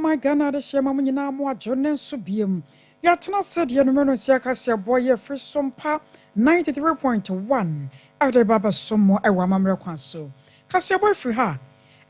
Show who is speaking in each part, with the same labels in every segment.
Speaker 1: Ɔman Ghana adehyeɛ ma mo nyinaa mo adwo ne nso biom. Yɛatena ase deɛ no mmerɛ no nsia kaseɛbɔ yɛ firi Sompa 93.1 ɛde ba bɛsom mo ɛwɔ amammerɛ kwan so. Kaseɛbɔ firi ha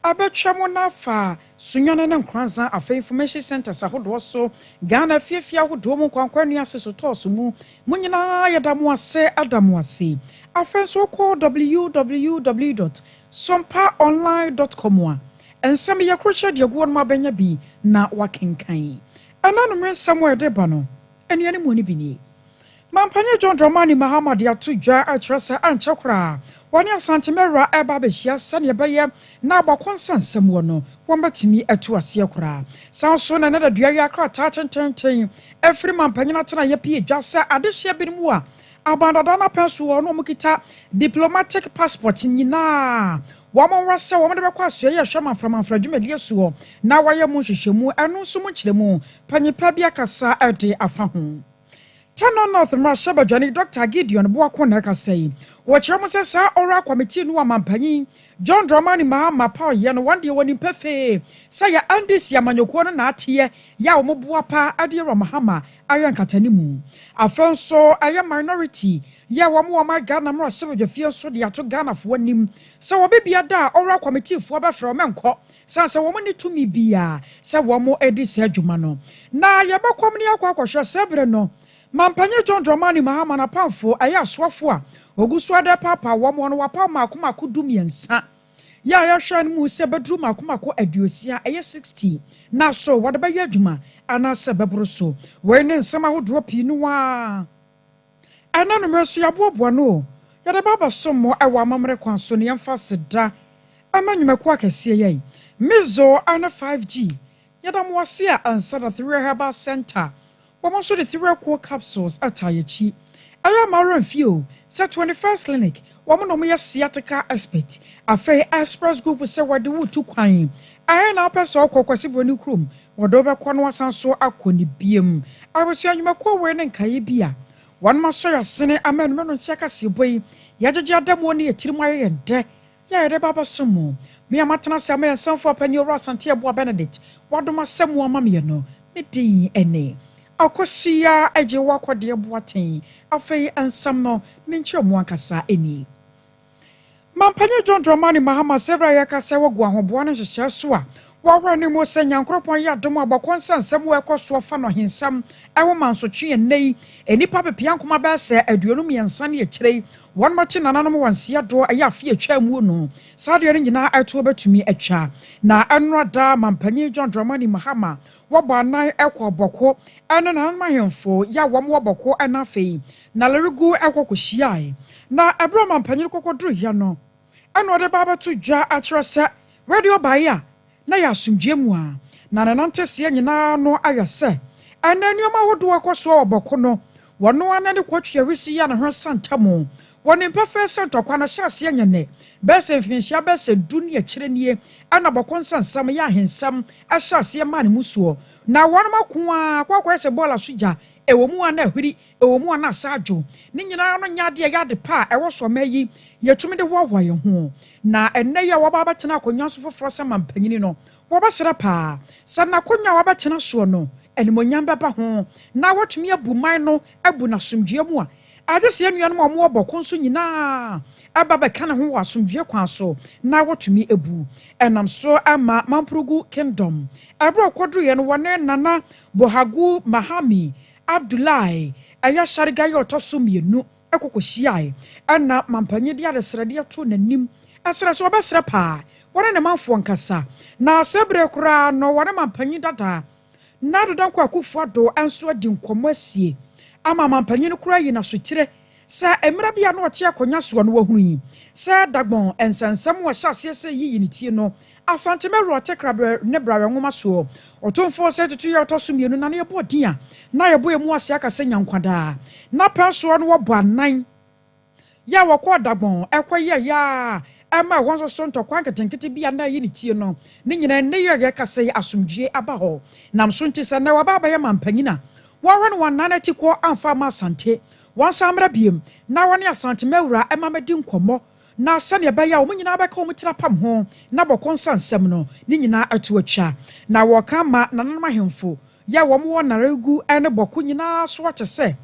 Speaker 1: abɛtwa mo na afa Sunyani ne Nkoranza, afei information centers ahodoɔ so, Ghana afiefie ahodoɔ mu, nkwankwa ase so tɔɔso mu. Mo nyinaa yɛda mo ase, ada mo ase. Afei nso wokɔ www.sompaonline.com a, nsɛm yɛ krokyɛ deɛ gu hɔ nom abɛnya bi na wakenkan. Ɛna nomere nsɛm a yɛde ba no ɛne ne mu no bi nie. Mampanyɛ John Dramani Mahama de ato dwa akyerɛ sɛ ankyɛ koraa wɔne Asantemɛwura ɛba abɛhyia sɛneɛ ɛbɛyɛ na abɔkɔ nsɛnsɛm wɔ no wɔn atu aseɛ koraa. San so na ne da dua yi akrataa tententen ɛfiri mampanyin atena yɛ pie dwa sɛ adehyeɛ binom a abandada no apɛn so wɔ no wɔn kita diplomatic passport nyinaa, wɔn nwura sɛ wɔn de bɛkɔ asoɛ yɛ hwɛ manframanfra dwumadie soɔ na wɔayɛ mu nhwehwɛmu. Ɛno nso mu nkyerɛmu panyipa bi akasa ɛde afa ho. Tano North mmarahyɛbadwani Dr Gideon Boako na ɛkasa yi. Wɔkyerɛ mu sɛ saa oral committee no amampanyin John Dramani Mahama paw yɛ no, wɔn deɛ wɔnim pefee sɛ yɛ NDC amanyɔkuo no na ateɛ yɛ a wɔn boa pa de ɛwɔ Mahama ayɛ nkatani mu. Afei nso ɛyɛ minority yɛ a wɔn wɔ Ghana mmarahyɛbadwafie nso de ato Ghanafoɔ anim sɛ wɔbɛbia da a oral committee foɔ bɛfrɛ wɔn nkɔ san sɛ wɔn ne tumi bia sɛ wɔn di saa adwuma no. Na yɛbɛkɔm ne akɔ akɔhwɛ sɛ bere no Mampanyin John Dramani Mahama n'apamfo ɛyɛ asoafo a ogu so ada paapa wɔn no wapaw mako mako 13 yɛ a yɛhwɛ no mu sɛ bɛduru mako mako 60, ɛyɛ 60, na so wɔde bɛyɛ adwuma anaasɛ bɛboro so. Wɔn ne nsɛm ahodoɔ pii no waa ɛna nommerɛ so yɛaboaboa no o, yɛde ba abɛsom mo ɛwɔ amammerɛ kwan so. Ne yɛmfa seda ama nnwumakuo akɛseɛ yɛ Mizo ane 5G. Yɛda mo ase a ansa da Three Herbal Center, wɔn nso de Three Cool capsules ata akyi. Ɛyɛ amara mfie o sɛ 21st Clinic, wɔn na wɔyɛ sciatica expert. Afei Express Group sɛ wɔde wo kwan ɛyɛ na apɛ sɛ ɔkɔ Kwasi Buroni kurom, wɔde wobɛkɔ no asan so akɔ ne biem. Abusua, nnwumakuo wei ne nkaeɛ bi a wɔn asɔ yɛ asene ama enum no nsia kaseɛbɔ yi yɛgyegye adamuo ne yɛtiri mu ayɛ yɛn dɛ yɛ a yɛde ba abɛso mu. Me a matena ase ama yɛn nsɛmfo apanyin Owura Asante Aboa Benedict wadom asɛm ama me no, me din ɛne Akosua Agye Wakɔdeɛ Boaten. Afei nsɛm no ne nkyerɛmu ankasa ani. Mampanyin John Dramani Mahama sɛ berɛ a yɛka sɛ wɔgu ahoboa no nhyehyɛe so a wɔahwɛ ne mu sɛ Nyankoropɔn yɛ adom a bɔkɔ nsɛnsɛm wɔ ɛkɔ soɔ fa no ahensɛm ɛwɔ mansotwe ɛnnɛ yi nnipa pepea nkoma bɛyɛ sɛ 23 ne akyire yi wɔn makye nananom wɔ nsia doɔ ɛyɛ afe atwa mu no, saa deɛ no nyinaa ɛtoɔ bɛtumi atwa. Na ɛno da Mampanyin John Dramani Mahama wɔbɔ anan ɛkɔ Bɔko ɛne nananom ahemfo yɛ a wɔn wɔ Bɔko, ɛna afei na Leregu ɛkɔ kɔhyiae. Na ɛberɛ a mampanyin kɔkɔduru no, ɛna ɔde ba abɛto dwa akyerɛ sɛ radio baeɛ a na yɛ asomdwe mu a na ne nanteseɛ nyinaa no ayɛ sɛ ɛnɛ nneɛma ahodoɔ ɛkɔ soɔ wɔ Bɔko no, wɔno ana ne kɔtwe awisi yɛ ne ho santamu. Wɔne mpɛfɛ sɛ ntɔkwa no hyɛ aseɛ nyɛ nɛ, bɛyɛ sɛ mfinhyia bɛyɛ sɛ 10 ne akyire nie ɛna Bɔkɔ nsɛnsɛm yɛ ahensɛm ɛhyɛ aseɛ maa ne mu soɔ, na wɔnom ako a kɔ akɔyɛ sɛ bɔɔla so gya ɛwɔ mu a na ahwiri, ɛwɔ mu a na asa adwo. Ne nyinaa no nyɛ adeɛ yɛ ade pa a ɛwɔ so ɔma yi yɛtumi de hoahoa yɛn ho. Na ɛnnɛ yi a wɔba abɛtena akonnwa so foforɔ sɛ mampanyini no, wɔbɛsrɛ paa sɛ n'akonnwa a wɔbɛtena soɔ no animonyam bɛba ho na wɔtumi abu man no abu n'asomdwoeɛ mu a ade sɛ nuanom a wɔwɔ Bɔko nso nyinaa ɛba bɛka ne ho wɔ asomdwoeɛ kwan so na wɔtumi abu. Ɛnam so ama Mampurugu Kingdom, ɛberɛ a ɔkɔduruiɛ no, wɔne Nana Bohagu Mahami Abdullahi ɛyɛ Hyarega yɛ ɔtɔ so mmienu ɛkɔkɔhyiae, ɛna mampanyin de adesrɛdeɛ to n'anim ɛsrɛ sɛ wɔbɛsrɛ paa wɔne ne manfoɔ nkasa. Na sɛ berɛ koraa no wɔne mampanyin dada na Doda Nkɔ Akufo Addo nso adi nkɔmmɔ asie ama mampanyin koraa yi n'asotire sɛ mmerɛ bi a na ɔte akonnwa soɔ no, wahunu yi sɛ Dagbɔn nsɛnsɛm wɔ hyɛ aseɛ sɛ yiyi ne tie no, Asante mɛwura ɔte krabrɛ ne brarɛ nwoma soɔ ɔtomfoɔ sɛ tutu yɛ ɔtɔ so mmienu na ne yɛbɔ din a na yɛbɔ emu ase aka sɛ nyankwadaa na pɛn soɔ no wɔbɔ anan yɛ a wɔkɔɔ Dagbɔn ɛkɔ yɛ yɛ a ɛma ɛhɔ nso so ntɔkwa nketenkete bi a na ɛyi ne tie no ne nyinaa ne yɛ yɛ kasa yi asomdwie aba hɔ. Nam so nti sɛ nnɛ wɔba abɛyɛ mampanyin a wɔahwɛ no wɔn nan akyi kɔ amfa ama Asante, wɔn nsa mmra biem na wɔne Asante mɛwura ɛma mɛdi nkɔmmɔ. na sɛdeɛ ɛbɛyɛ a wɔn nyinaa bɛka wɔn tiri apam ho na Bawku nsa nsɛm no ne nyinaa ato atwa. Na wɔka ma nananom ahemfo yɛ wɔn wɔ Nalerigu ne Bawku nyinaa so ate sɛ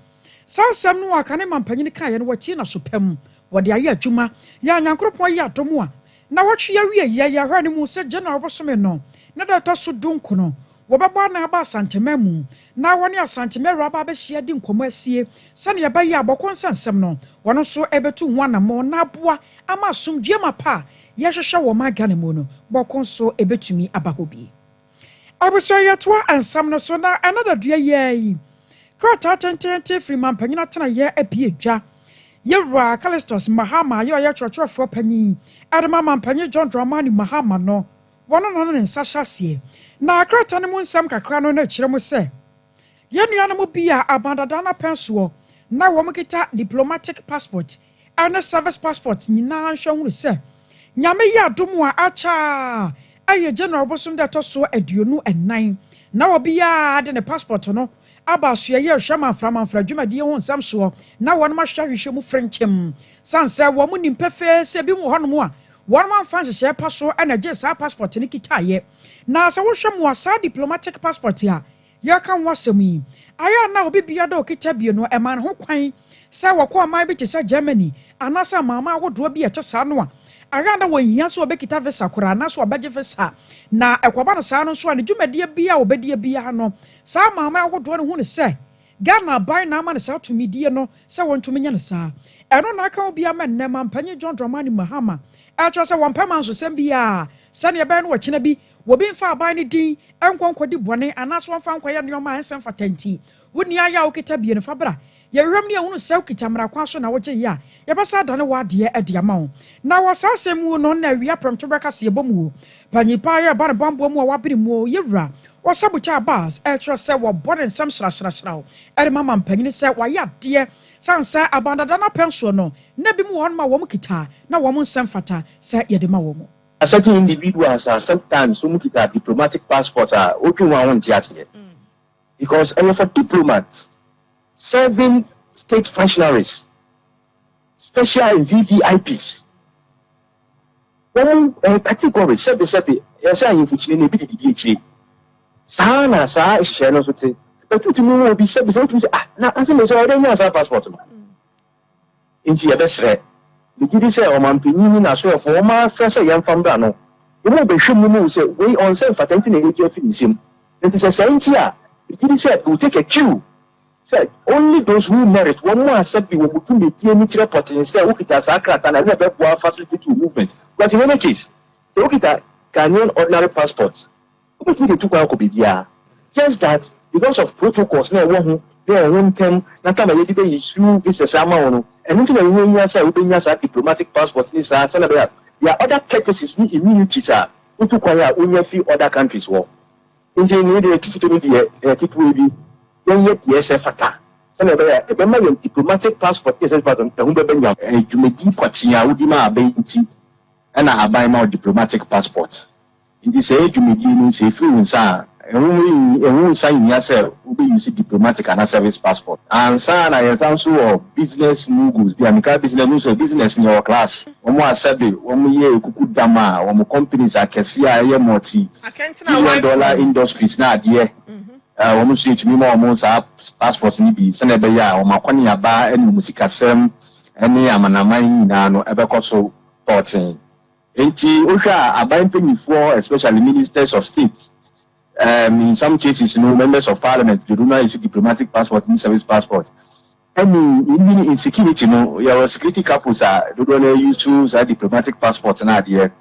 Speaker 1: saa nsɛm no a kane mampanyin kaeɛ no, wɔatie na so pam wɔde ayɛ adwuma. Yɛ a Nyankoropɔn yɛ adom a na wɔtwe awie yɛ yɛhwɛ no mu sɛ January bosome no ne da ɛtɔ so 19 wɔbɛbɔ anan aba Asantema mu na wɔne Asantema awura aba abɛhyia di nkɔmmɔ asie sɛnea ɛbɛyɛ a Bawku nsa nsɛm no wɔno nso ɛbɛtu ho anammɔ na aboa ama asomdwie ma pa a yɛhwehwɛ wɔ ma Ghana mu no, Bawku nso ɛbɛtumi aba hɔ bi. Abusua, yɛtoa nsɛm no so na ɛna dadua yɛ yi krataa tententen firi mampanyin atenayɛ apie dwa. Yɛwura Callistus Mahama yɛ ɔyɛ kyerɛkyerɛfoɔ panyin ɛde ma mampanyin John Dramani Mahama no, wɔno no ne nsa hyɛ aseɛ. Na krataa no mu nsɛm kakra no na kyerɛ mu sɛ yɛn nuanom bi a abandada no apɛn soɔ na wɔn kita diplomatic passport ɛne service passport nyinaa nhwɛ hunu sɛ Nyame yɛ adom a akyɛ a ɛyɛ January bosom da ɛtɔ so 24 na obiara de ne passport no aba asoɛyɛ ɛhwɛ manfra dwumadie ho nsɛm soɔ na wɔn ahwɛ ahwehwɛ mu frenkyɛm san sɛ wɔn nim pɛfɛɛ sɛ ebi wɔ hɔnom a wɔn amfa nhyehyɛe pa so ɛna gye saa passport no kitaeɛ. Na sɛ wohwɛ mu a, saa diplomatic passport a yɛka ho asɛm yi ayɛ a na obi bia da okita bie no ɛma ne ho kwan sɛ wɔkɔ ɔman bi te sɛ Germany anaasɛ amanaman ahodoɔ bi a ɛte saa no a, ayɛ a na wɔnhia sɛ wɔbɛkita visa koraa anaasɛ wɔbɛgye visa. Na ɛkɔba no saa no nso a, ne dwumadie bi a wɔbɛdie biara no, saa amanaman ahodoɔ no hu ne sɛ Ghana aban na ama no saa tumidie no sɛ wɔntumi nyɛ no saa. Ɛno na aka wo bi ama nnɛ mampanyin John Dramani Mahama ɛkyerɛ sɛ wɔmpɛ ma nsosɛm biara sɛnea ɛbɛyɛ no wɔkyena bi wɔbi mfa aban no din nkɔ nkɔdi bɔne anaasɛ wɔmfa nkɔyɛ nneɛma a ɛnsɛ mfata. Nti wo nua yɛ a wokita bie no, fa bra yɛhwɛm ne yɛhunu sɛ wokita mmara kwan so na wogye yɛ a, yɛbɛsa adane w'adeɛ de ama wo. Na wɔ saa asɛm mu no na awia prɛmto bɛka sɛ yɛbɔ mu o panyin paa yɛ ba ne bamboa mu a wabene mu o, yɛwura Osei Abbas ɛkyerɛ sɛ wɔbɔ ne nsɛm hyirahyirahyiraw ɛde ma mampanyini sɛ wayɛ adeɛ san sɛ abandada no apɛn soɔ no na bi mu wɔ hɔnom a wɔn kita na wɔn nsɛm fata sɛ yɛde ma wɔn.
Speaker 2: Certain individuals are sometimes wɔn kita diplomatic passport a wotwi ho a wɔnte aseɛ because ɛyɛ for diplomats, serving state functionaries, special and VVIPs. Wɔn ɛyɛ category. Sɛbisɛbi, yɛsɛ ahemfo kyini na ebi didi akyire saa na saa nhyehyɛe no nso te bɛtu tumi wɔ obi. Sɛbisɛ wotumi sɛ, ah, na asɛm sɛ ɔde nya saa passport no nti yɛbɛsrɛ. Megye di sɛ ɔmanpanyin ne n'asoɛfoɔ wɔn afrɛ sɛ yɛmfa mbra no, wɔn bɛhwɛ mu mu sɛ wei ɔnsɛ mfata nti na yɛgye afi ne nsam. Nti sɛ saa nti a, megye di sɛ we will take a cue sɛ only those who merit, wɔn mu a sɛbi wɔn mu dwumadie ni kyerɛ pɔtee sɛ wokita saa krataa na ɛna ɛbɛboa facilitate your movement. But in any case, sɛ wokita Ghanaian ordinary passport, wobɛtumi de tu kwan akɔ baabiara, just that because of protocols na ɛwɔ ho na ɛwɔ ntɛm na tam a yɛde bɛyi issue visas ama wo no, ɛno nti na ɛho hia sɛ wobɛnya saa diplomatic passport ne saa sɛnɛ bɛyɛ a there are other courtesies ne immunities a wotu kwan a wonya fi other countries wɔ. Nti ne deɛ tufutu no deɛ ɛyɛ ketewa bi, yɛnyɛ deɛ ɛsɛ fata sɛnɛ ɛbɛyɛ a ɛbɛma yɛn diplomatic passport ne ɛsɛ passport ɛho bɛbɛ nya dwumadi pɔtee a wodi ma aban nti ɛna aban ma wo diplomatic passport. Nti sɛ ɛyɛ dwumadie no sɛ efiri wo nsa a, ɛho nsa nhia sɛ wobɛuse diplomatic ana service passport ansa na yɛsan nso wɔ business moguls bi a meka business no sɛ business ne yɛwɔ class wɔn a sɛbe wɔn yɛ ekuku dam a wɔn companies akɛseɛ a ɛyɛ multi billion dollar industries na adeɛ, wɔn nso yɛtumi ma wɔn saa passport no bi sɛnɛ ɛbɛyɛ a wɔn akɔneaba ne wɔn sikasɛm ne amanaman nyinaa no ɛbɛkɔ so tɔɔten. Nti wohwɛ a, aban mpanyinfoɔ, especially ministers of state, in some cases no members of parliament, they do not issue diplomatic passport ne service passport. Ɛne even in security no, yɛwɔ security couples a dodoɔ no use saa diplomatic passport na adeɛ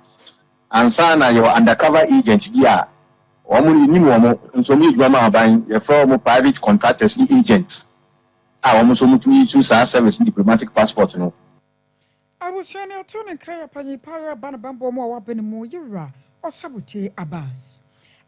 Speaker 2: ansa na yɛwɔ undercover agent bi a wɔn nim wɔn nso wɔn yɛ adwuma ma aban, yɛfrɛ wɔn private contractors ne agents a wɔn nso wɔn tumi use saa service ne diplomatic passport no.
Speaker 1: Abusua ne ɔto ne nka yɛ panyin pa yɛ ba ne bambɔ mu a wabɛ ne mu, yɛwura Osei Abbas.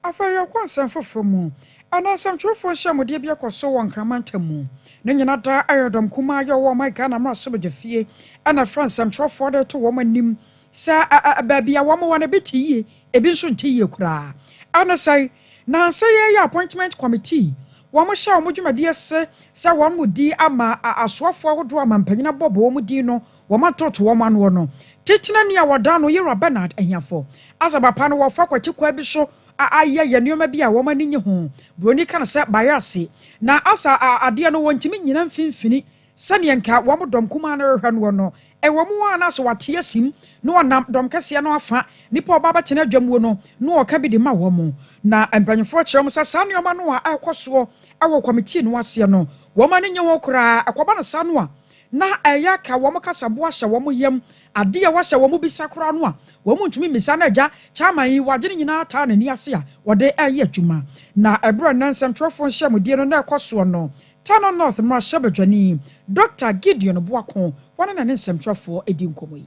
Speaker 1: Afei yɛkɔ nsɛm foforɔ mu. Ɛna nsɛmtwerɛfoɔ nhyiamudeɛ bi akɔ so wɔ Nkraman ntam mu ne nyina da ɛyɛ dɔm kumaa yɛ ɔwɔ ɔman Ghana mmarahyɛbadwa fie ɛna frɛ nsɛmtwerɛfoɔ de to wɔn anim sɛ baabi a wɔn wɔ no, ebi te yie, ebi nso nte yie koraa. Ɛne sɛ nansa yɛyɛ appointment committee, wɔn hyɛ wɔn dwumadie se sɛ wɔn mu di ama asoafoɔ ahodoɔ ama mpanyin abɔbɔ wɔn din no. wɔn atoto wɔn anoɔ no. Titenani a wɔda ano, Yewura Bernard Ahiafor, asɛ papa no wɔfa kwati kwan bi so ayɛ yɛ nneɛma bi a wɔn ani nye ho. Buroni ka no sɛ bias, na asa adeɛ no wɔntumi nyina mfimfini sɛdeɛ nka wɔn dɔm kumaa no rehwɛ noɔ no. Ɛwɔ mu a na sɛ wate asim na ɔnam dɔm kɛseɛ no afa nipa ɔba bɛtena adwamuo no na ɔka bi de ma wɔn. Na mpanyinfoɔ kyerɛ wɔn sɛ saa nneɛma no a ɛrekɔ soɔ ɛwɔ committee no aseɛ no, wɔn ani nye ho koraa. Ɛkɔba no saa no a, na ɛyɛ aka wɔn kasaboa hyɛ wɔn yam adeɛ a wɔhyɛ wɔn bisa koraa no a, wɔn ntumi mmisa no. Agya chairman yi wagye ne nyinaa taa n'ani ase a wɔde ɛyɛ adwuma. Na ɛberɛ na nsɛmtwerɛfoɔ nhyɛmudie no na ɛkɔ soɔ no, Tano North mmarahyɛbadwani Dr Gideon Boako, wɔne na ne nsɛmtwerɛfoɔ edi nkɔmmɔ yi.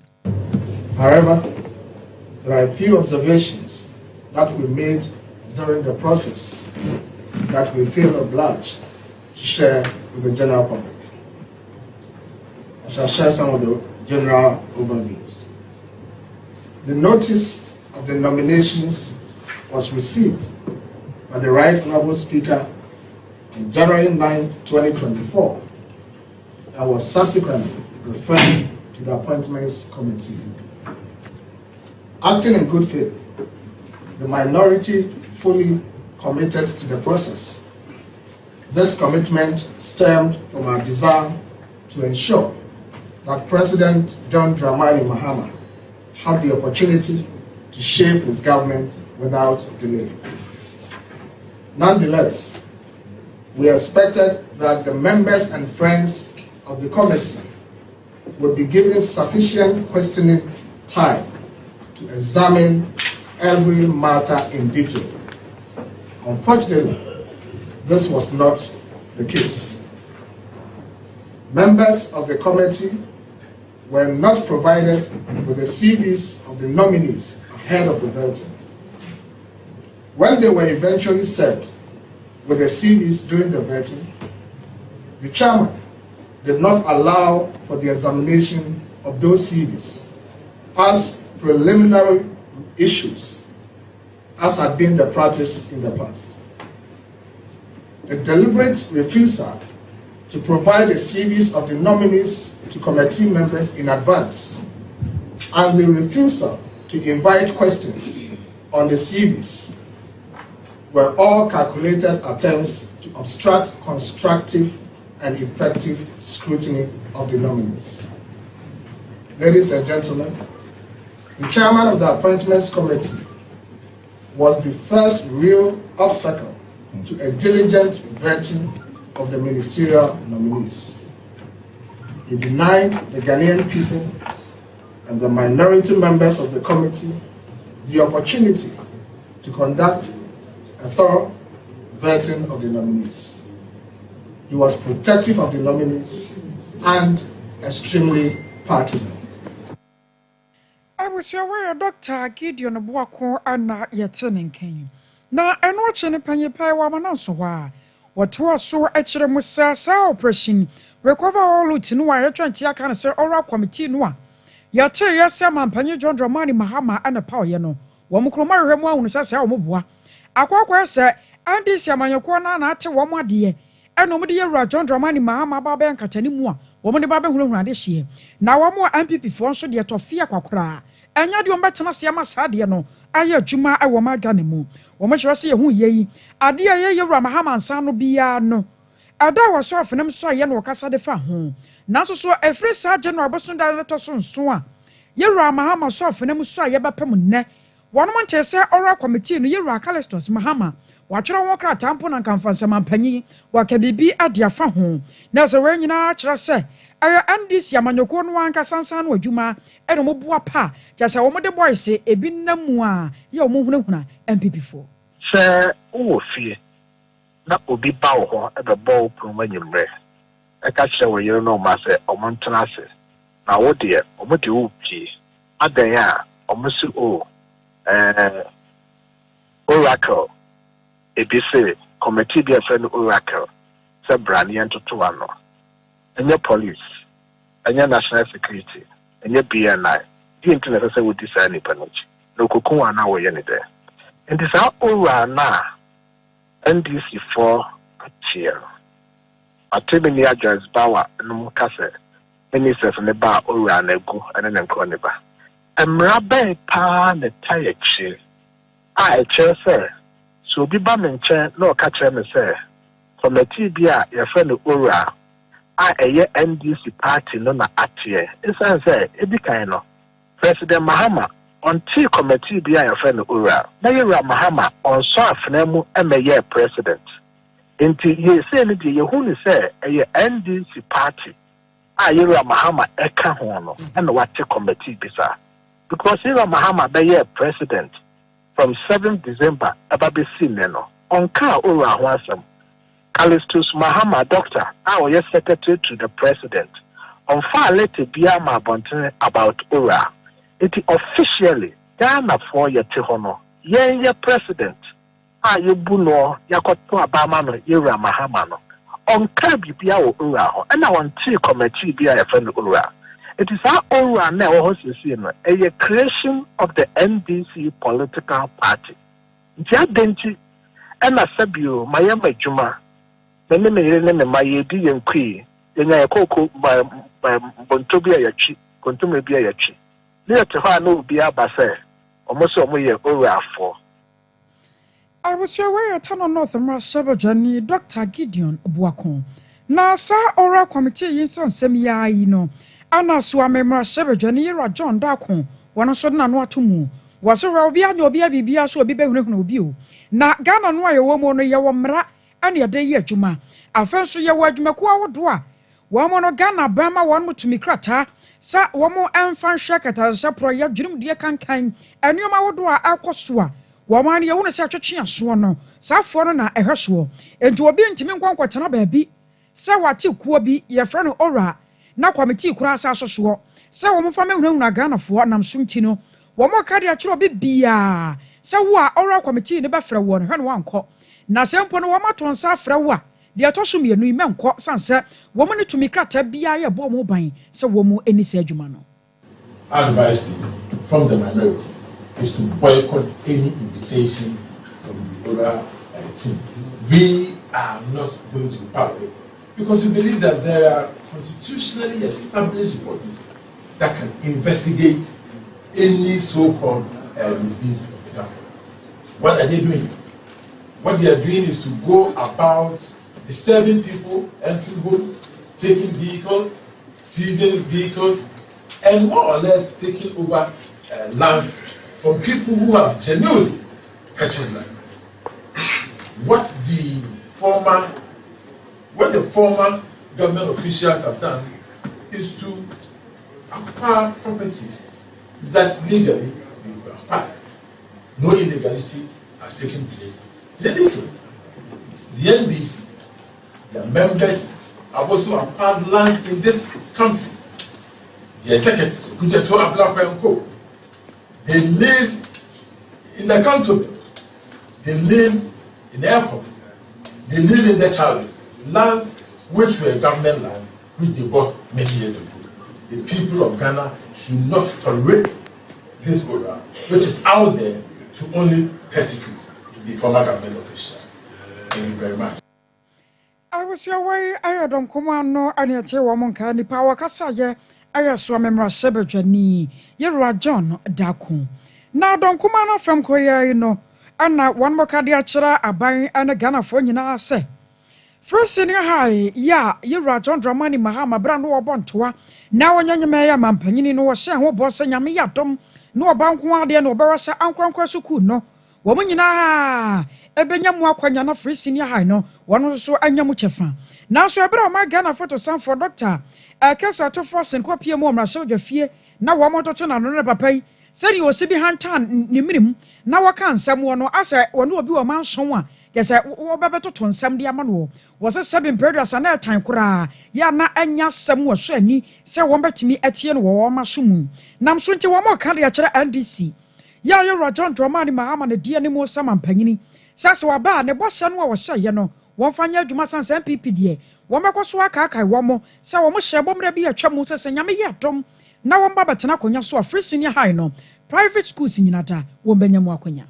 Speaker 3: However, there are a few observations that we made during the process that we feel obliged to share with the general public. I shall share some of the general overviews. The notice of the nominations was received by the Right Honorable Speaker on January 9, 2024, and was subsequently referred to the Appointments Committee. Acting in good faith, the minority fully committed to the process. This commitment stemmed from our desire to ensure that President John Dramani Mahama had the opportunity to shape his government without delay. Nonetheless, we expected that the members and friends of the committee would be given sufficient questioning time to examine every matter in detail. Unfortunately, this was not the case. Members of the committee were not provided with the CVs of the nominees ahead of the vetting. When they were eventually served with the CVs during the vetting, the chairman did not allow for the examination of those CVs as preliminary issues, as had been the practice in the past. The deliberate refusal to provide the CVs of the nominees to committee members in advance and the refusal to invite questions on the CVs were all calculated attempts to obstruct constructive and effective scrutiny of the nominees. Ladies and gentlemen, the chairman of the Appointments Committee was the first real obstacle to a diligent vetting of the ministerial nominees. He denied the Ghanaian people and the minority members of the committee the opportunity to conduct a thorough vetting of the nominees. He was protective of the nominees and extremely partisan.
Speaker 1: Abusua, wɔyɛ Dr Gideon Boako ana yɛte ne nkan. Na ɛno akyi no, panyin paa wɔ ama no nso hɔ a wɔtoa so akyerɛ mu sɛ saa Operation Recover All Loot no a yɛtwa nti aka no sɛ ORAL Committee no a yɛte yɛ sɛ mampanyin John Dramani Mahama ɛna paoyɛ no, wɔn kuroma ahwehwɛ mu ahunu sɛ sɛ wɔn boa akɔakɔyɛ sɛ NDC amanyɔkuo no na ate wɔn adeɛ ɛna wɔn de yɛwura John Dramani Mahama aba abɛyɛ nkatani mu a wɔn de ba abɛhunahuna adehyeɛ. Na wɔn a NPP foɔ nso deɛ, tɔfe akwakoraa ɛnyɛ deɛ wɔn bɛtena ase ama saa adeɛ no ayɛ adwuma ɛwɔ ɔman Ghana mu. Wɔn kyerɛ sɛ yɛho yɛ yi adeɛ a ɛyɛ yɛwura Mahama nsa no biara no, ɛda a wɔsɔ afenam so a yɛ no wɔkasa de fa ho. Nanso so ɛfiri saa January bɔso da no tɔ so nso a yɛwura Mahama sɔ afenam so a yɛbɛpem nnɛ, wɔn nkyɛn sɛ ORAL Committee no, yɛwura Callistus Mahama wɔatwerɛ wɔn krataa mpo na nkamfa nsɛmampanyin wɔaka biribi ade afa ho. Na sɛ wɔn nyinaa kyerɛ sɛ ɛyɛ NDC amanyɔkuo no ankasa nsa no adwuma ɛna wɔn boa pa kyerɛ sɛ wɔn de boys ebi nam mu a yɛ wɔn hunahuna NPP foɔ.
Speaker 4: Sɛ wowɔ fie na obi ba wo hɔ ɛbɛbɔ wo pono mu anwummerɛ, ɛka kyerɛ wo yere no ɔma sɛ ɔmo ntena ase na wo deɛ ɔmo de wo pie adan a ɔmo si o oracle ebi se committee bi a yɛfrɛ no oracle sɛ bra ne yɛntoto ano. Ɛnyɛ police, ɛnyɛ national security, ɛnyɛ BNI deɛ nti na ɛsɛ sɛ wodi saa nipa no akyi na okoko wɔn anaa wɔyɛ ne dɛ. Nti saa owura no a NDC foɔ ateɛ no, ate me nua Joyce Bawa nom ka sɛ Ministers no ba a Owura Anagu ne ne nkorɔ ne ba. Mmara bɛn paa na ɛtae akyire a ɛkyerɛ sɛ, sɛ obi ba me nkyɛn na ɔka kyerɛ me sɛ kɔmɛtii bi a yɛfrɛ no Owura a ɛyɛ NDC party no na ateɛ, esiane sɛ edi kan no, President Mahama ɔntee kɔmɛtii bi a yɛfrɛ no Owura, na Yɛwura Mahama ɔnsɔ afena mu mmɛyɛɛ President. Enti yesei no deɛ yɛhu no sɛ ɛyɛ NDC party a Yɛwura Mahama ɛka ho no na wate kɔmɛtii bi saa. Because Yɛwura Mahama bɛyɛɛ President from 7th December ɛba bɛsi nnɛ no, ɔnkaa Owura ho asɛm. Callistus Mahama, Doctor, a ɔyɛ Secretary to the President, ɔmfaa letter biara maa abɔntene about Owura. Nti officially, Ghanafoɔ yɛte hɔ no, yɛn yɛ President a yɛbu noɔ, yɛakɔto aba ama no, Yɛwura Mahama no, ɔnkaa biribiara wɔ Owura ho, ɛna ɔntee kɔmɛtii bi a yɛfrɛ no Owura. Nti saa Owura no a ɛwɔ hɔ seesei no, ɛyɛ creation of the NDC political party. Nti adɛn nti ɛna sɛbio mayɛ m'adwuma, me ne me yere ne me mma yɛredi yɛn kui, yɛnya yɛn kooko bonto bi a yɛatwi, kontomire bi a yɛatwi, ne yɛte hɔ a na obi aba sɛ wɔn sɛ wɔn yɛ Owurafoɔ.
Speaker 1: Abusua wei yɛ Tano North mmarahyɛbadwani Dɔkta Gideon Boako. Na saa Oral Committee yi nsɛnsɛm yi ara yi no ana Suame mmarahyɛbadwani Yera John Darko wɔn nso de n'ano ato mu. Wɔse wura obiara nyɛ obiara biribiara sɛ obi bɛhunahuna obi o. Na Ghana no a yɛwɔ mu no yɛwɔ mmara na yɛde yɛ adwuma. Afei nso yɛwɔ adwumakuo ahodoɔ a wɔn no Ghana aban ma wɔn tumi krataa sɛ wɔn mfa nhwɛ kɛtɛasehyɛ porɔeɛ, dwenemdeɛ kankan, nneɛma ahodoɔ a ɛrekɔ so a wɔn ara no yɛhunu sɛ ɛtwetwe asoɔ no, saa foɔ no na ɛhwɛ soɔ. Enti obi ntumi nkɔ nkɔtena baabi sɛ wate kuo bi, yɛfrɛ no ORA, na kɔmitii koraa san so soɔ sɛ wɔn mfa mmɛhunahuna Ghanafoɔ nam so nti no, wɔn reka de akyerɛ obi biara sɛ wo a ORA kɔmitii no bɛfrɛ woɔ no, hwɛ na woankɔ. Na sɛ mpo no wɔn ato nsa afrɛ wo a, deɛ ɛtɔ so mmienu yi, mɛnkɔ, sane sɛ wɔn nni tumi krataa biara a ɛbɔ wɔn ban sɛ wɔn nni saa adwuma no.
Speaker 3: Advice from the minority is to boycott any invitation from the ORA team. We are not going to be part of it because we believe that there are constitutionally established bodies that can investigate any so-called misdeeds of the government. What are they doing? What they are doing is to go about disturbing people, entering homes, taking vehicles, seizing vehicles, and more or less taking over lands from people who have genuinely purchased land. What the former government officials have done is to acquire properties that legally they could acquire. No illegality has taken place. In any case, the NDC, their members have also acquired lands in this country. The executives, Okudzeto Ablakwa and Co., they live in the cantonment, they live in the airport, they live in the chariots, lands which were government lands, which they bought many years ago. The people of Ghana should not tolerate this order, which is out there to only persecute the former government officials. Thank you very much.
Speaker 1: Abusua wei ayɛ dɔnkom ano ne ɛte wɔn nka nipa a wɔkasa yɛ ayɛ Suame mmarahyɛbadwani Yɛwura John Dako. Na dɔnkom ano fam kɔ yi no ɛna wɔn mo de akyerɛ aban ne Ghanafoɔ nyinaa sɛ Free Senior High yi a Yɛwura John Dramani Mahama berɛ no wɔbɔ ntoa na wɔnyɛ nyɛma yɛ mampanyini no wɔhyɛ ho bɔ sɛ Nyame yɛ adom na ɔba nko adeɛ na wɔbɛwɔ sɛ ankorankora sukuu no wɔn nyinaa ɛbɛnya mu akwanya na Free Senior High no wɔn nso anya mu kyɛfa. Nanso ɛberɛ a ɔma Ghana fotosanfoɔ Dr. Cassiel Ato Forson kɔpie mu wɔ mmarahyɛbadwa fie na wɔn toto n'ano no papa yi sɛdeɛ ɔsi bi hantan ne mirim na wɔka nsɛm wɔ no asɛ wɔne obi wɔ manson a kyɛ sɛ wɔbɛbɛtoto nsɛm de ama no wɔ sɛ sɛbi mpɛduasa na ɛtan koraa yɛ na ɛnya asɛm wɔ so ani sɛ wɔn bɛtumi atie no wɔ wɔn aso mu. Nam so nti wɔn ka de akyerɛ NDC yɛ a yɛwura John Dramani Mahama ne di anim sama mpanyini sɛ waba a ne bɔhyɛ no a wɔhyɛeɛ no wɔmfa nyɛ adwuma san sɛ NPP deɛ wɔn bɛkɔ so akaakae wɔn mo sɛ wɔn hyɛ bɔ mmerɛ bi atwa mu sɛ Nyame yɛ adom na wɔn ba bɛtena akonnwa so a Free Senior High no private schools nyina da wɔn bɛnya mu akonnwa.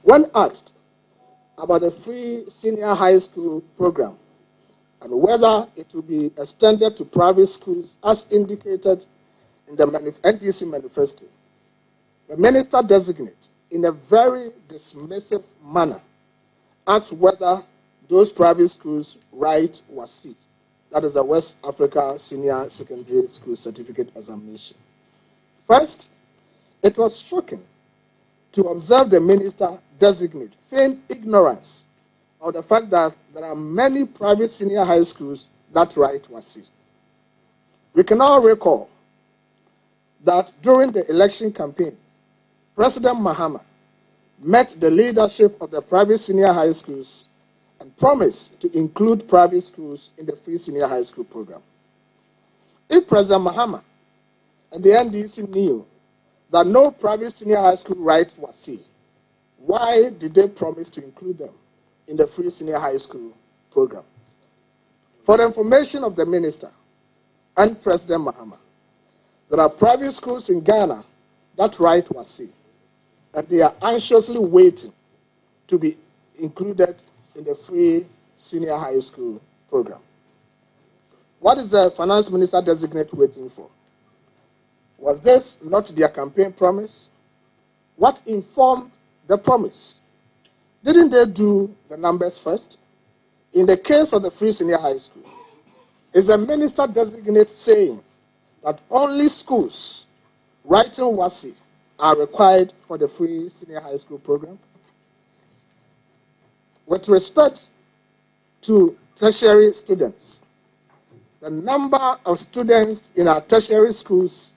Speaker 3: When asked about the free senior high school program And whether it will be extended to private schools as indicated in the NDC manifesto. The minister designate, in a very dismissive manner, asked whether those private schools write WASSCE, that is the West Africa Senior Secondary School Certificate Examination. First, it was shocking to observe the minister designate feign ignorance of the fact that there are many private senior high schools that write WASSCE. We can all recall that during the election campaign, President Mahama met the leadership of the private senior high schools and promised to include private schools in the free senior high school program. If President Mahama and the NDC knew that no private senior high school writes WASSCE, why did they promise to include them in the free senior high school program? For the information of the minister and President Mahama, there are private schools in Ghana that write WASSCE, and they are anxiously waiting to be included in the free senior high school program. What is the finance minister designate waiting for? Was this not their campaign promise? What informed the promise? Didn't they do the numbers first? In the case of the free senior high school, is the minister designate saying that only schools writing WASSCE are required for the free senior high school program? With respect to tertiary students, the number of students in our tertiary schools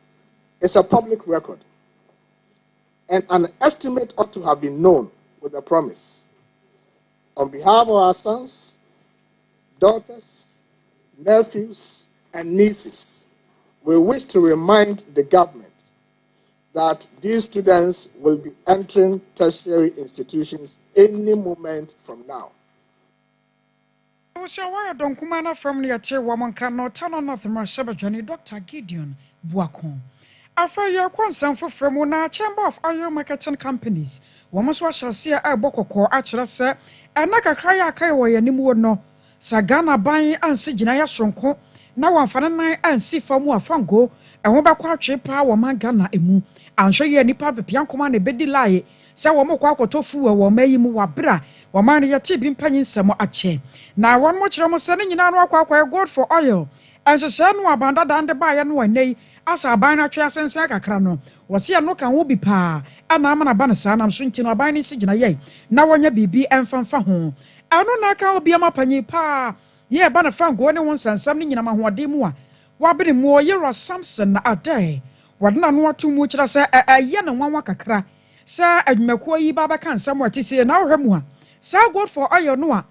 Speaker 3: is a public record, and an estimate ought to have been known with a promise. On behalf of our sons, daughters, nephews, and nieces, we wish to remind the government that these students will be entering tertiary institutions any moment from now.
Speaker 1: Abusua wɔyɛ dɔn kumaa no afam no yɛte wɔn nka na ɔta no North mmarahyɛbadwani Dr. Gideon Boako. Afei yɛkɔ nsɛm foforɔ mu na Chamber of Oil Marketing Companies wɔn nso ahyɛ aseɛ ɛrebɔ kɔkɔɔ akyerɛ sɛ ɛna kakra yɛ aka wɔ yɛn anim wɔ no sɛ Ghana ban ansi gyinaeɛ soronko na wɔamfa ne nan ansi fam a fango ɛho bɛkɔ atwe paa wɔ man Ghana emu anhwɛ yɛ nipa pepia nkoma na ebedi line sɛ wɔn kɔ akɔtɔ fuel wɔ ɔman yi mu wɔ abere a wɔman no yɛte bi mpanyin nsɛm akyɛ na wɔn mo kyerɛ mo sɛ ne nyinaa no akɔ akɔyɛ gold for oil nhyehyɛe no aban dada de baayɛ no wɔ nnɛ yi asa aban no atwe asensɛn kakra no wɔsi ɛno ka ho bi paa ɛna ama n'aba no saa nam so nti no aban no si gyina yɛ na wɔnyɛ biribi ɛmfamfa ho ɛno na aka obi ama panyin paa yɛ ɛba no fango ne ho nsɛnsɛm no nyinam ahoɔden mu a wabene mu ɔyɛrɔ Samson Adae wɔde n'ano ato mu kyerɛ sɛ ɛyɛ ne nwanwa kakra sɛ adwumakuo yi ba bɛka nsɛm a ɛte sie na wohwɛ mu a saa gold for oil no a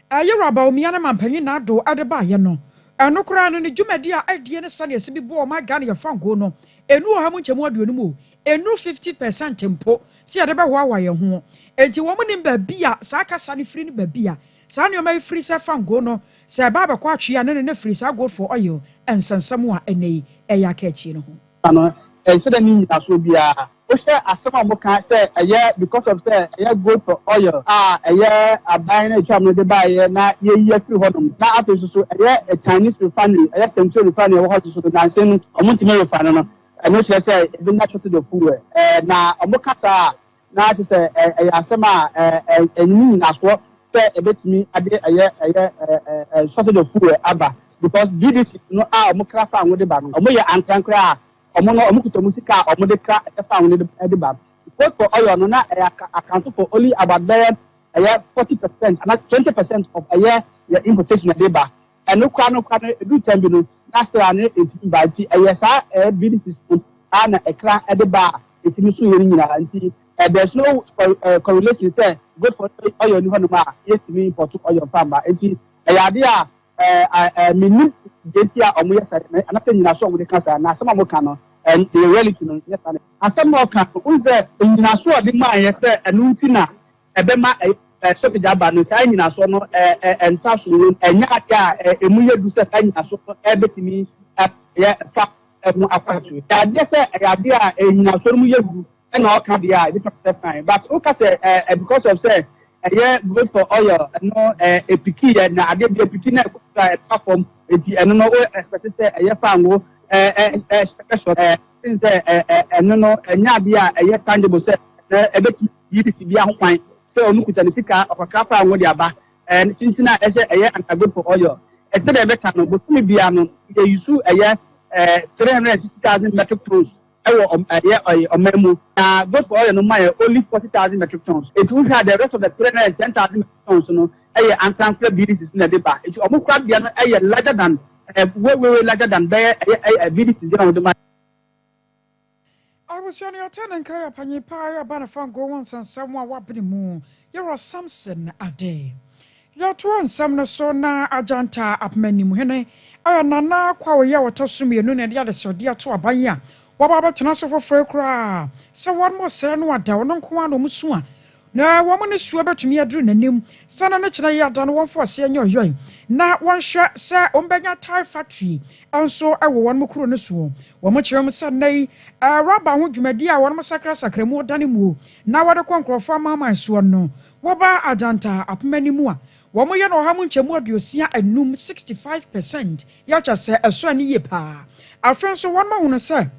Speaker 1: ɛyɛrɔ Bawumia no mampanyin n'ado ɛde baayɛ no ɛno koraa no ne dwumadi a ɛdie ne sɛdeɛ ɛsi bi bɔ ɔma Ghana yɛ fango no enu wɔ ha mu nkyɛmu 50 mu o enu 50% mpo si yɛde bɛhoahoa yɛn ho enti wɔn nim baabi a saa kasa no firi ne baabi a saa nneɛma yi firi sɛ fango no sɛ ɛba abɛkɔ atwe a ne ne ne firi saa gold for oil nsɛnsɛm a ɛnɛ yi ɛyɛ aka akyi no ho.
Speaker 5: No ɛnhyɛ dɛ ne nyinasoɔ biara wohyɛ asɛm a wɔka sɛ ɛyɛ because of sɛ ɛyɛ gold for oil a ɛyɛ aban no atwa mu de baayɛ na yɛyi afiri hɔnom na afei nso so ɛyɛ Chinese refinery, ɛyɛ Sentuo Refinery ɛwɔ hɔ nso so nansi no ɔmo ntumi refine no. Ɛno kyerɛ sɛ ebi na shortage of fuel na ɔmo kasa a na kyerɛ sɛ ɛyɛ asɛm a ɛnyini nyinasoɔ sɛ ɛbɛtumi ade ɛyɛ shortage of fuel aba because BDC no a ɔmo kra fa de ba no, ɔmo yɛ ankorankora a ɔmo no ɔmo kuta ɔmo sika a ɔmo de kra ɛfa ahode de ba. Gold for oil no na ɛyɛ account for only about bɛyɛ ɛyɛ 40% ana 20% of ɛyɛ yɛ importation ɛde ba. Ɛno kora no kora no edu tɛn bi no na still a ne etumi ba nti ɛyɛ saa ɛyɛ BDC no a na ɛkra ɛde ba a etumi so yɛ no nyinaa nti there is no correlation sɛ gold for oil ni hɔnom a yɛtumi import oil fa ma nti ɛyɛ adeɛ a ɛɛ ɛɛ minim deɛ nti a ɔmo yɛ saa anasɛ nyinaso a ɔmo de ka saa na asɛm a ɔmo ka no ɛn the reality no nyɛ saa. Asɛm na ɔka no n sɛ nyinaso a ɔde maa yɛ sɛ ɛno nti na ɛbɛma ɛ ɛ shortage aba no, saa nyinaso no ɛ ɛ ɛnta so no ɛnyɛ adeɛ a emu yɛ du sɛ saa nyinaso no ɛbɛtumi ɛyɛ fa ɛho akwantu. Ɛyɛ adeɛ sɛ ɛyɛ adeɛ a nyinaso no mu yɛ du ɛna ɔka deɛ a ebi tɔ sɛ fine, but ɔka sɛ ɛ ɛ because of sɛ Ɛyɛ gold for oil ɛno ɛɛ epiki yɛ na adeɛ bi epiki na ɛkɔ so a ɛba fam, eti ɛno no o expect sɛ ɛyɛ fango ɛɛ ɛɛ ɛbɛsɔ ɛɛ sin sɛ ɛɛ ɛno no ɛnyɛ adeɛ a ɛyɛ tangible sɛ ɛnɛ ɛbɛtumi yi titi bi ho kwan sɛ ɔno kuta ne sika ɔkɔkra fango de aba ɛɛ kyinkyin a ɛhyɛ ɛyɛ anti gold for oil. Ɛsɛ dɛ ɛbɛka no bosome bia no yɛ yusu ɛyɛ 360,000 metric tons ɛwɔ ɛyɛ ɔyɛ ɔman mu, na gold for oil no ma yɛ only 40,000 metric tons. Eti wohwɛ a, the rest of the 310,000 metric tons no ɛyɛ ankorankora BDCs na ɛde ba. Eti ɔmo kora deɛ no ɛyɛ larger than way, way, way larger than bɛyɛ ɛyɛ BDCs deɛ na wɔde ma.
Speaker 1: Abusua no yɛte ne nka yɛ panyin paa yɛ aba ne fa ngo ho nsɛnsɛm a wabene mu, yɛwɔ Samson Ade. Yɛtoa nsɛm no so na Agyanta Apemanim hene ɛyɛ Nana Kwawo a wɔtɔ so mmienu na ɛde adesrɛdeɛ ato aban yi a wɔba abɛtena so foforɔ koraa sɛ wɔn mo srɛ no ada ɔno nko ara na ɔmo su a na wɔn ne suo bɛtumi aduru n'anim sɛ no ne kyerɛ yi ada no wɔmfa ɔseɛ nyɛ ɔyɔe na wɔnhwɛ sɛ wɔmbɛnya tyre factory nso wɔ wɔn mo kuro no soɔ. Wɔn kyerɛ mu sɛ nnɛ yi raba ho dwumadi a wɔn sakrasakra mu ɔdane muo na wɔde kɔ nkurɔfoɔ amanaman soɔ no, wɔba Agyanta Apoma mu a wɔn yɛ no 65%, 65%. Yɛkyɛ sɛ ɛso ani yie paa. Afei nso wɔn mahunu sɛ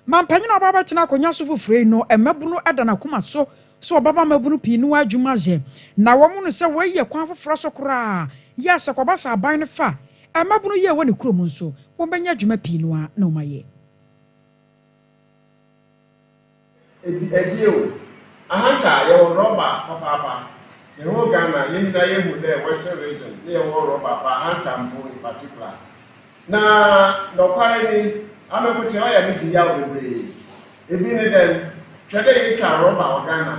Speaker 1: mampanyin a ɔba bɛtena akonnwa so foforɔ yi no, mmabunu da n'akoma so so ɔbɛba mmabunu pii no adwuma yɛ, na wɔn no sɛ wɔayi kwan foforɔ so koraa yɛ sɛ kɔba sɛ aban no fa mmabunu yɛ wɔ ne kurom nso wɔbɛnya adwuma pii no a na wɔn ayɛ.
Speaker 6: Ebi ɛdie o, Ahanta yɛwɔ rɔba papaapa. The whole Ghana, yɛn nyinaa yɛhu dɛ Western Region ne yɛwɔ rɔba pa, Ahanta mpo in particular. Na nɔkware ni, amekote ɔyɛ me di yaw bebree. Ebi ne dɛn? Hwɛ dɛ yɛtwa rɔba wɔ Ghana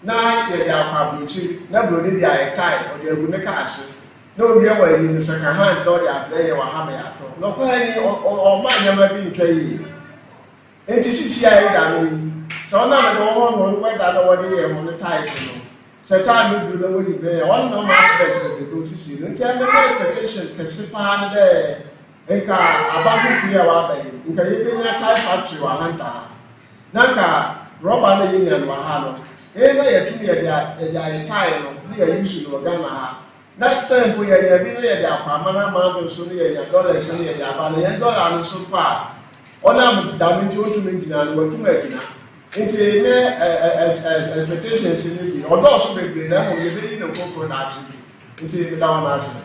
Speaker 6: na yɛde akɔ aburokyi na buroni de ayɛ tyre ɔde agu ne kaa ase na owie wɔ ayi no second hand na ɔde abrɛ yɛ wɔ ha ma yɛatɔ. Nɔkware ni, ɔma nneɛma bi ntwa yie. Nti sisi a yɛda no yi, sɛ ɔnam de wɔ hɔ no wɛda na wɔde yɛ ho ne tyres no, sɛ time no duru na wɔyi brɛ yɛ, ɔno na ɔma accident bebree osisi no. Nti ɛno ne expectation kɛse paa ne dɛ nka aba foforɔ yi a waba yi, nka yɛbɛnya tyre factory wɔ Ahanta ha, na nka rɔba no yɛnya no wɔ ha no ɛyɛ na yɛtum yɛde ayɛ tyre no ne yɛyi so no wɔ Ghana ha, na sɛ mpo yɛnya bi na yɛde akɔ amanaman do nso ne yɛnya dollars ne yɛde aba no, yɛn dollar no nso pa a ɔnam dame nti ɔntumi ngyina no, watum agyina. Nti ne expectations no bi ɔdɔɔso bebree, na mmom yɛbɛyi ne nkorokoro daakye bi. Nti meda wɔn ase.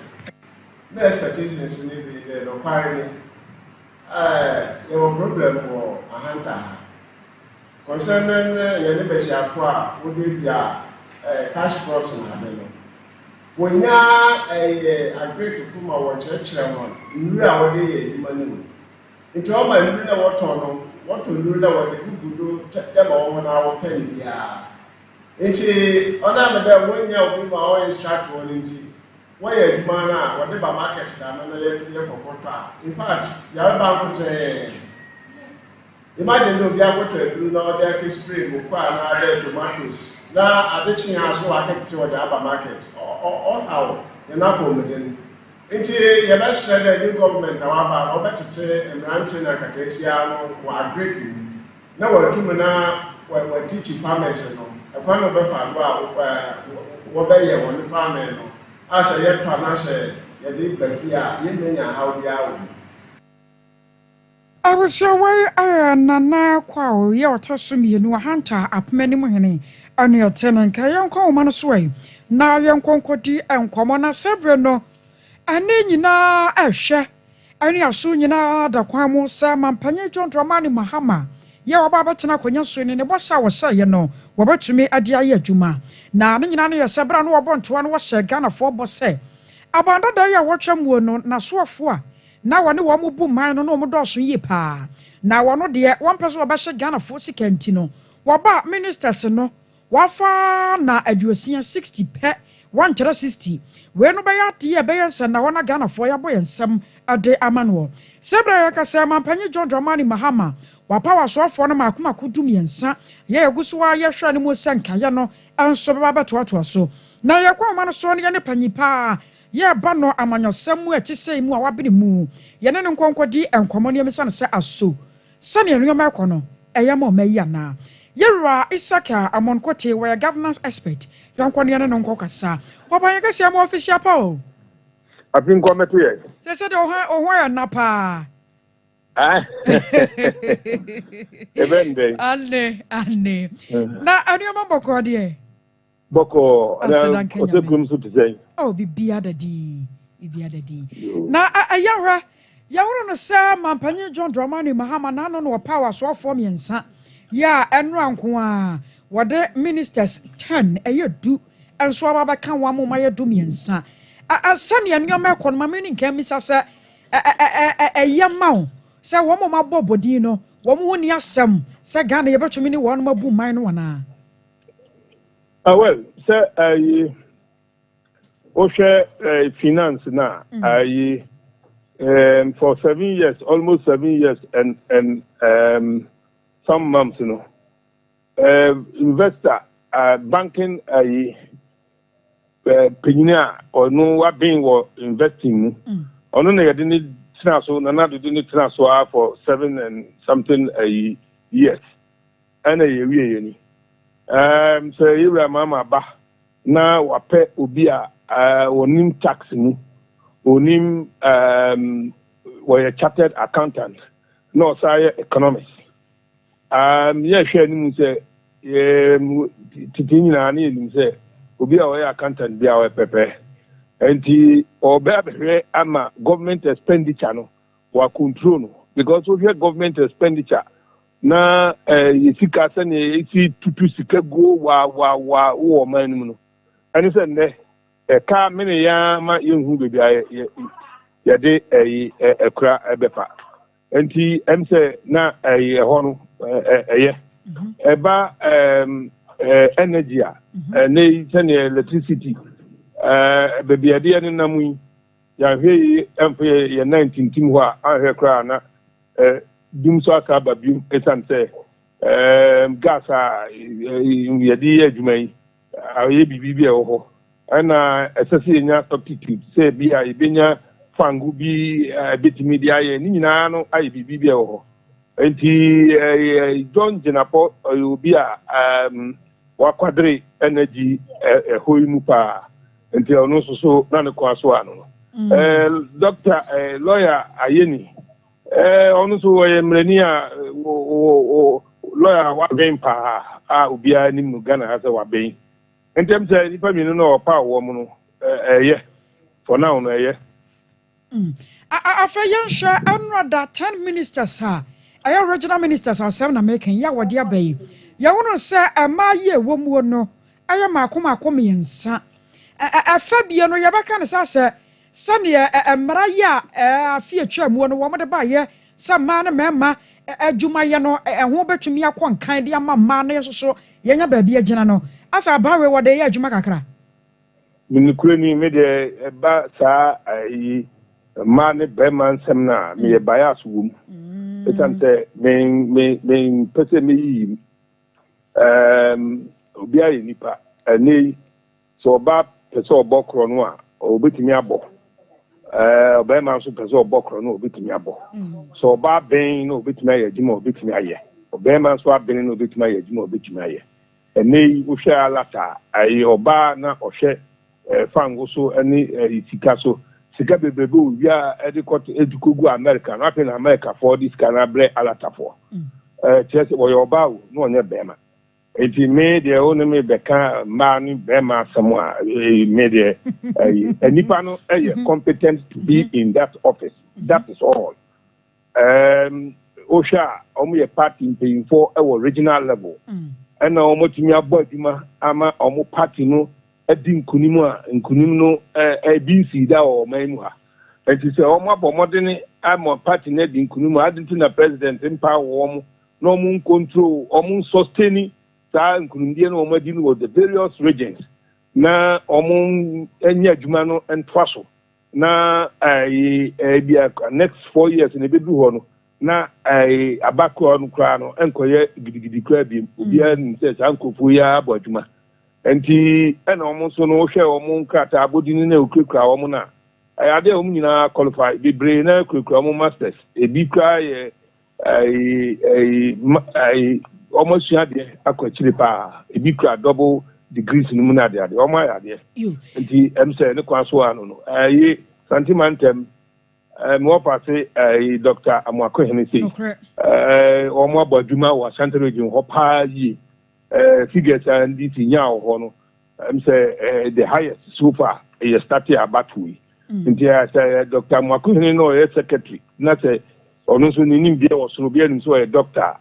Speaker 6: Ne expectations no bi dɛ nɔkware ni, yɛwɔ problem wɔ Ahanta ha concerning yɛne bɛhyiafo a wɔduadua cash crops na ade no. Wɔnya ɛyɛ agrikfo ma wɔkyerɛkyerɛ wɔn nnuru a wɔde yɛ adwuma no mu. Nti ɔma nnuru na wɔtɔn no, wɔtɔ nnuru na wɔde gugu do dɛ ma wɔn na wɔpɛ no biara. Nti ɔnam dɛ wɔnya obi ma ɔyɛ instruct wɔn nti, wɔyɛ adwuma no a wɔde ba market da no na yɛ kɔkɔtɔ a, in fact, yareba nkokyɛn. Imagine dɛ obi akɔtɔ aduru na ɔde ake spray moko anaadɛ tomatoes na ade kye a so wakɛkye wɔde aba market, ɔhaw yɛn apɔmuden. Nti yɛbɛsrɛ dɛ new government a waba no, wɔbɛtete mmerante na nkataasia no wɔ agric mu na wɔatum na wɔatikyi farmers no ɛkwan na wɔbɛfa do a wɔbɛyɛ wɔn farming no a sɛ yɛtɔ anaasɛ yɛde ba fie a, yɛmmenya haw biara wɔ mu.
Speaker 1: Abusuawai a Nana Kwawo yɛ ɔtɔ so mmienu, Ahanta Apoma hene, ɛne ɔte no nka. Yɛnkɔ nwoma no so ɛ na yɛnkɔ nkɔdi nkɔmmɔ. Na sɛ berɛ no ɛne nyinaa ɛhwɛ ɛne aso nyinaa da kwan mu sɛ mampanyin John Dramani Mahama yɛ wɔba abɛtena akonnwa so ne ne bɔhyɛ a wɔhyɛeɛ no wɔbɛtumi de ayɛ adwuma. Na ne nyinaa no yɛ sɛ berɛ a no wɔbɔ ntoa no, wɔhyɛ Ghanafoɔ bɔ sɛ abandada yi a wɔtwa muo no, n'asoɔfoɔ a na wɔne wɔn bu man no na wɔn dɔɔso yie paa, na wɔn deɛ wɔmpɛ sɛ wɔbɛhyɛ Ghanafoɔ sika. Nti no wɔba ministers no, wafa na 60, 60 pɛ, wɔnkyerɛ 60. Wei no bɛyɛ adeɛ a ɛbɛyɛ nsɛnna hɔ na Ghanafoɔ yɛabɔ yɛn nsɛm de ama noɔ. Sɛ berɛ a yɛka sɛ mampanyin John Dramani Mahama wapa wasoafoɔ no maako maako 13, yɛ yɛgu so a yɛhwɛ no mu sɛ nkaeɛ no nso bɛba bɛtoatoa so. Na yɛkɔ ɔma no so no, yɛne panyin paa yɛreba no amanyɔsɛm mu a ɛte sɛ mu a wabene mu, yɛne no nkɔnkɔdi nkɔmmɔ no, yɛmisa no sɛ aso sɛnea nneɛma ɛkɔ no ɛyɛ ma ɔma yi anaa. Yɛwura Isaka Amon Kotey, wɔyɛ governance expert. Yɛnkɔ ne yɛne no nkɔ kasa. Wɔba yɛn kɛseɛ ma official pa o.
Speaker 7: Afi nkɔ mɛto yɛ.
Speaker 1: Sɛ sɛ deɛ wo ho ayɛ na paa.
Speaker 7: Ɛbɛn dɛn?
Speaker 1: Ane, ane. Na nneɛma bɔkɔɔ deɛ?
Speaker 7: Bɔkɔɔ, na ɔsɛ kurom so te sɛn?
Speaker 1: Oh, bibia da din, bibia da din. Na ɛyɛ hwɛ, yɛhunu no sɛ Mampanyin John Dramani Mahama n'ano na ɔpaw asoafoɔ mmiɛnsa yɛ a ɛnora nko a wɔde ministers 10 ɛyɛ 10 nso aba bɛka wɔn ama wɔayɛ 13. Sɛnea nneɛma ɛkɔ no, maame ne nka mmisa sɛ ɛyɛ ma wo sɛ wɔn a wɔabɔ bɔdin no wɔn ho ni asɛm sɛ Ghana yɛbɛtumi ne wɔn abu man no anaa?
Speaker 7: Ah, well, sɛ ayi wohwɛ finance na ayi for 7 years, almost 7 years and some months no, investor banking ayi panyin a ɔno waben wɔ investing mu, ɔno na yɛde ne tena so, Nana Addo de ne tena so a for seven and something ayi years, ɛna yɛwie yɛ ni sɛ yɛwura Mahama ba na wapɛ obi a wɔnim tax mu, onim wɔyɛ chartered accountant na ɔsan yɛ economist. Yɛhwɛ anim sɛ tete nyinaa ne yɛnim sɛ obi a ɔyɛ accountant bi a ɔyɛ pɛpɛ, nti ɔbɛ abɛhwɛ ama government expenditure no wa control no, because wohwɛ government expenditure na yɛ sika sɛnea esi tutu sika guo waa waa waa wɔ ɔman no mu no, ɛne sɛ nnɛ ɛka mene ya ma yɛnhu baabi a yɛde ɛyi ɛkura ɛbɛfa. Nti sɛ na ɛyi ɛhɔ no ɛyɛ ɛba energy a ɛnɛ yi, sɛnea electricity baabi a yɛde yɛ nenam yi, yɛahwɛ yi ɛmfa yɛ nan tintim hɔ a, ahwɛ koraa na dum so asa aba biom, ɛsiane sɛ gas a yɛde yɛ adwuma yi ayɛ biribi bi a ɛwɔ hɔ, ɛna ɛsɛ sɛ yɛnya substitute sɛ bi a yɛbɛnya fango bi a ɛbɛtumi de ayɛ ne nyinaa no ayɛ biribi bi a ɛwɔ hɔ. Nti John Jinapor ɔyɛ obi a wakwadere energy ɛhɔ yi mu paa, nti ɔno nso so na ne kwan so ano no. Doctor lawyer Ayine, ɔno nso wɔyɛ mmerɛni a lawyer a wabɛn paa a obiara anim no Ghana ha sɛ wabɛn. Ntɛm sɛ nipa mmienu no a ɔpa wɔ mu no, ɛyɛ for now no ɛyɛ.
Speaker 1: Afei yɛnhwɛ ɛnora 10 ministers a ɛyɛ regional ministers asɛm na meka yi a wɔde aba yi, yɛwono sɛ mmaa yi a ɛwɔ muo no ɛyɛ maako maako mmiɛnsa. Ɛfɛ bie no yɛbɛka no sɛ sɛneɛ mmara yi a afe atwa muo no wɔn de baayɛ sɛ mmaa ne mmarima adwumayɛ no ɛho bɛtumi akɔ nkan de ama mmaa no nso so yɛnya baabi agyina no, asa abawe wɔde yɛ adwuma kakra.
Speaker 7: Menukure ni, me deɛ ɛba saa ayi mmaa ne bɛrima nsɛm no a, meyɛ bias wɔ mu, ɛsiane sɛ mempɛ sɛ meyiyi mu. Obiara yɛ nipa. Ɛnɛ yi sɛ ɔbaa pɛ sɛ ɔbɔ korɔ no a, ɔbɛtumi abɔ. Ɔbarima nso pɛ sɛ ɔbɔ korɔ no a, ɔbɛtumi abɔ. Sɛ ɔbaa bɛn na ɔbɛtumi ayɛ adwuma a, ɔbɛtumi ayɛ. Ɔbarima nso abɛn na ɔbɛtumi ayɛ adwuma a, ɔbɛtumi ayɛ. Ɛnɛ yi wohwɛ alata a, ɛyɛ ɔbaa na ɔhwɛ fango so ne sika so, sika bebrebe owia ɛde kɔ ɛde kɔgu America no. Afei na Americafoɔ de sika no abrɛ alatafoɔ. Kyerɛ sɛ wɔyɛ ɔbaa o na ɔnyɛ bɛrima. Nti me deɛ, wo ne me bɛka mmaa ne bɛrima asɛm a, me deɛ ɛyi nipa no ɛyɛ competent to be in that office, that is all. Wohwɛ a, wɔn yɛ party mpanyinfoɔ ɛwɔ regional level, ɛna wɔn atumi abɔ adwuma ama wɔn party no adi nkunim a nkunim no ɛbi nsi da wɔ ɔman mu ha. Nti sɛ wɔn abɔ mmɔden ama party no adi nkunim a, adi nti na president mpa wɔ wɔn na wɔn ncontrol, wɔn nsustain saa nkunimdie no wɔn adi no wɔ the various regions na wɔn nyɛ adwuma no ntoa so, na ɛyi ɛbi a next 4 years na ebedu hɔ no na ɛyi abakoa no koraa no nkɔyɛ gidigidi koraa biem. Obiara nim sɛ saa nkurɔfoɔ yi abɔ adwuma, nti ɛna wɔn nso no, wohwɛ wɔn nkrataa abɔdin na okurakura wɔn na ɛyɛ adeɛ a wɔn nyinaa qualify. Bebree na kurakura wɔn masters, ebi koraa yɛ ɛyi ɛyi ɛyi. Wɔn asua adeɛ akɔ akyire paa. Ebi kura double degrees no mu ne adeade. Wɔn ayɛ adeɛ. Nti ɛm sɛ ne kwan so ano no. Ɛyi Santi Mantam ɛɛ mewɔ faase ɛyi Dr. Amoakohene sei. Ɛɛ wɔn abɔ adwuma wɔ Ashanti region hɔ paa yie. Ɛɛ figures a NDC nyaa wɔ hɔ no ɛm sɛ ɛɛ the highest so far ɛyɛ start abatoɔ yi. Nti sɛ Dr. Amoakohene na ɔyɛ secretary na sɛ ɔno nso ne nimdeɛ wɔ soro obiara nim sɛ ɔyɛ doctor a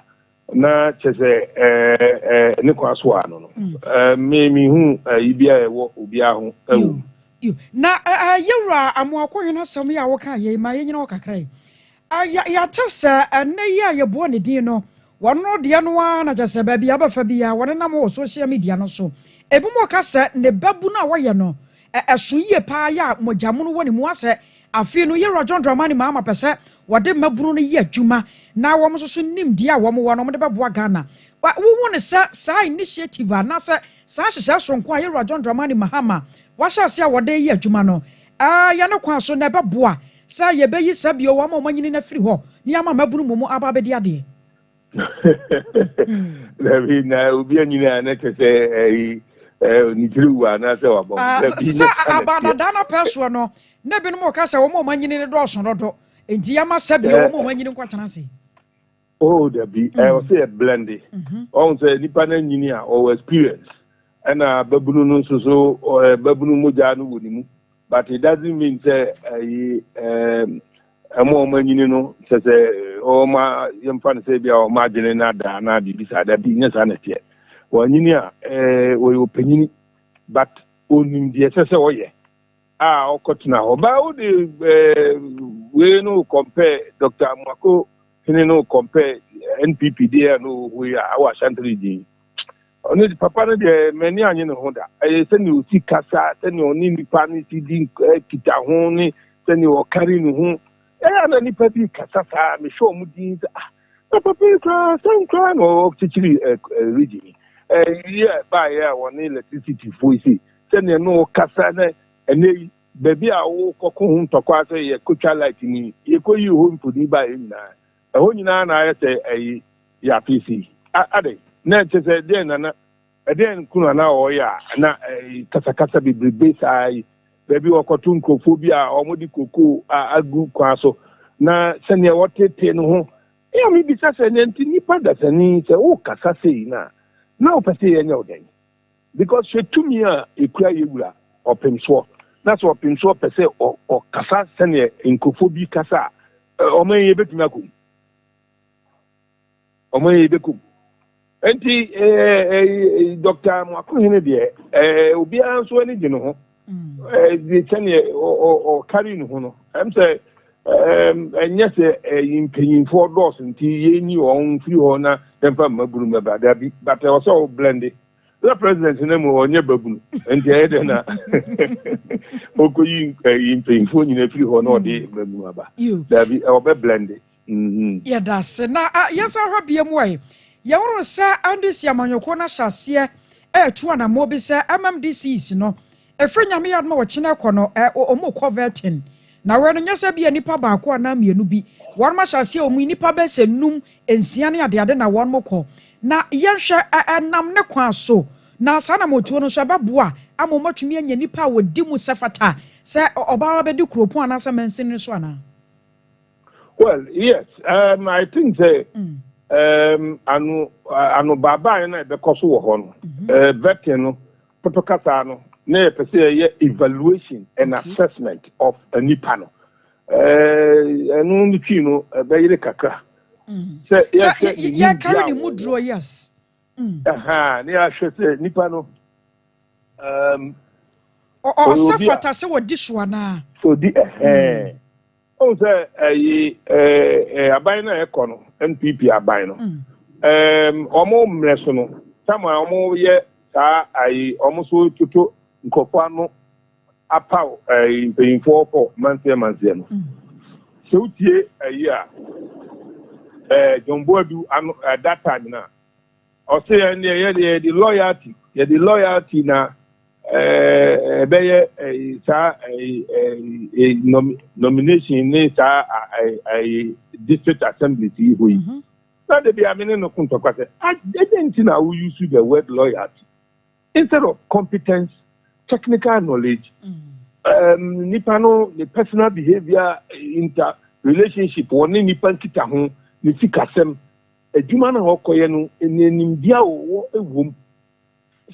Speaker 7: na kyerɛ sɛ ɛɛ ne kwan so ano no ɛɛ me mehu ɛyi bi a ɛwɔ obiara ho ɛwɔ mu.
Speaker 1: Na yɛwura Amoakohene asɛm yi a wɔka yɛ ma yɛnyina hɔ kakra yi, yɛate sɛ ɛnɛ yi a yɛboɔ ne din no, wɔno deɛ no ara na kyerɛ sɛ baabi a bɛfa bi a wɔnenam wɔ social media no so. Ebi mu ka sɛ ne babu no a wɔyɛ no ɛso yie paa yɛ a mogyamono wɔ ne mu asɛ afei no yɛwura John Dramani Mahama pɛ sɛ wɔde mmabunu no yɛ adwuma na wɔn nso so nimdeɛ a wɔn wɔ no wɔde bɛboa Ghana. Wohu ne sɛ saa initiative anaasɛ saa nhyehyɛ soronko a yɛwura John Dramani Mahama wahyɛ ase a wɔde yɛ adwuma no, yɛ ne kwan so na ɛbɛboa sɛ yɛbɛyi sɛ bio wɔn a wɔn anyini no afiri hɔ ne ama mmabunu mu aba abɛdi adeɛ.
Speaker 7: Dabi, na obi anyini a na kyerɛ sɛ ɛyi ne tiri wu anaasɛ wabɔ.
Speaker 1: Sɛ abadadaa no apɛ soɔ no, na ebinom ka sɛ wɔn a wɔn anyini no dɔɔso dodo, nti yɛma sɛ bio wɔn a wɔn anyini nkɔtena ase.
Speaker 7: Oh, dabi, ɛwɔ sɛ yɛ blende. Ɔhu sɛ nipa no anyini a ɔwɔ experience, ɛna babunu no nso so babunu mogya no wɔ ne mu, but it doesn't mean sɛ ɛyi ɛmo a wɔn anyini no sɛ wɔn a yɛmfa no sɛ bi a wɔn adwene no ada anaa biribi saa. Dabi, nyɛ saa na ɛteɛ. Wɔn anyini a wɔyɛ ɔpanyini, but onim deɛ ɛsɛ sɛ ɔyɛ a ɔkɔtena hɔ. Ba wode wei no compare Dr. Amoako hene no compare NPP deɛ a no wɔ hɔ yi a awɔ Ashanti region. Ɔno papa no deɛ, m'ani anye ne ho da. Ɛyɛ sɛnea ɔsi kasa, sɛnea ɔne nipa no si di kita ho ne sɛnea ɔkari ne ho. Ɛyɛ na nipa bi kasa saa, mehwɛ ɔmo din sɛ, ah, na papa yi koraa sɛn koraa na ɔkyekyere region yi. Ɛyi a baayɛ a wɔne electricity foɔ yi si sɛnea no ɔkasa na ɛnɛ yi baabi a wokɔko ho ntɔkwa sɛ yɛkɔtwa light ni, yɛkɔyi hɔ mfoni baayɛ nyinaa, ɛhɔ nyinaa na ayɛ sɛ ɛyi yɛ apc ade na ɛkyɛ sɛ deɛ nana ɛdeɛn nkunu ana ɔyɛ a na kasakasa bebrebe saa yi. Baabi wɔkɔto nkurɔfoɔ bi a wɔde kokoo a agu kwan so na sɛnea wɔtete no ho ɛyɛ mebisa sɛ nea nti nipa dasani sɛ wokasa sei na wopɛ sɛ yɛnyɛ wo dɛn? Because hwɛ tumi a ɛkura yɛwura ɔpemsoɔ, na sɛ ɔpemsoɔ pɛ sɛ ɔkasa sɛnea nkurɔfoɔ bi kasa a, ɔman yi yɛbɛtumi akɔ mu? Ɔman yi yɛbɛkɔ mu? Nti Dr. Amoakohene deɛ, obiara nso ani gye ne ho sɛneɛ ɔkari ne ho no. Ɛm sɛ ɛnyɛ sɛ ɛyi mpanyinfoɔ dɔɔso nti yɛnyi wɔn mfiri hɔ na yɛmfa mmabunu mmɛba. Dabi, but ɛwɔ sɛ ɔblende sɛ president no mu ɔnyɛ babunu, nti ɛyɛ dɛ na ɔkɔyi ɛyi mpanyinfoɔ nyinaa firi hɔ na ɔde mmabunu aba. Dabi, ɔbɛ blende.
Speaker 1: Yɛda ase. Na yɛnsan hwɛ bia mu ɛ. Yɛhunu sɛ NDC amanyɔkuo no ahyɛ aseɛ ɛretu anammɔ bi sɛ MMDCs no, ɛfiri Nyame yɛ adom a wɔkyena kɔ no, ɔmu kɔ vetting. Na wei no nyɛ sɛ bia nipa baako anaa mmienu bi. Wɔn ahyɛ aseɛ ɔmu nipa bɛyɛ sɛ 5, 6 ne adeade na wɔn kɔ. Na yɛnhwɛ ɛnam ne kwan so. Na saa anammɔtuo no nso ɛbɛboa ama wɔn atumi anya nipa a wɔdi mu sɛ fata sɛ ɔbaa bɛdi kuropɔn anaasɛ mansini no so anaa?
Speaker 7: Well, yes, I think sɛ ano baabaa na ɛbɛkɔ so wɔ hɔ no, vetting no poto kasa no na yɛpɛ sɛ yɛyɛ evaluation and assessment of nipa no. Ɛno ne twi no ɛbɛyere kakra sɛ yɛhwɛ ne
Speaker 1: yɛkare ne mu duro, yes.
Speaker 7: Ɛha ne yɛahwɛ sɛ nipa no
Speaker 1: ɔsɛ fata sɛ wɔdi so anaa.
Speaker 7: Sɛ ɔdi ɛhɛn. Ɔhu sɛ ɛyi ɛɛ aban no a ɛkɔ no, NPP aban no, ɔmo mmerɛ so no tam a ɔmo yɛ saa ayi, ɔmo so toto nkurɔfoɔ ano apaw ɛyi mpanyinfoɔ kɔ manseɛ manseɛ no. Sɛ wotie ɛyi a John Boadu ano at that time na ɔsɛ yɛn deɛ yɛde loyalty na ɛbɛyɛ saa ɛɛ nomination ne saa ɛɛ district assemblies yi hɔ yi. Na da biara me ne no ko ntɔkwa sɛ, adɛn nti na wo use the word loyalty instead of competence, technical knowledge, nipa no ne personal behavior, inter relationship, wɔne nipa nkitaho, ne sikasɛm, adwuma no a ɔkɔyɛ no, ne nimdeɛ a ɔwɔ wom.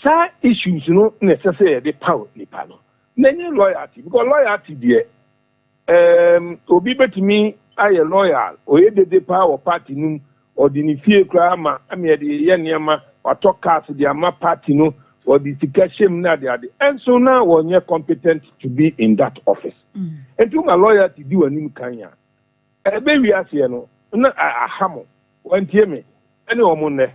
Speaker 7: Saa issues no na ɛsɛ sɛ yɛde paw nipa no. Na ɛnyɛ loyalty, because loyalty deɛ, obi bɛtumi ayɛ loyal, ɔyɛ dede paa wɔ party no mu, ɔde ne fie koraa ama ama yɛde yɛ nneɛma, watɔ cars de ama party no, ɔde sika hyɛ mu na ade ade, ɛnso na wɔnyɛ competent to be in that office. Nti woma loyalty di w'anim kan a, ɛbɛwie aseɛ no na aha mo. Wɔntie me ɛne wɔn nnɛ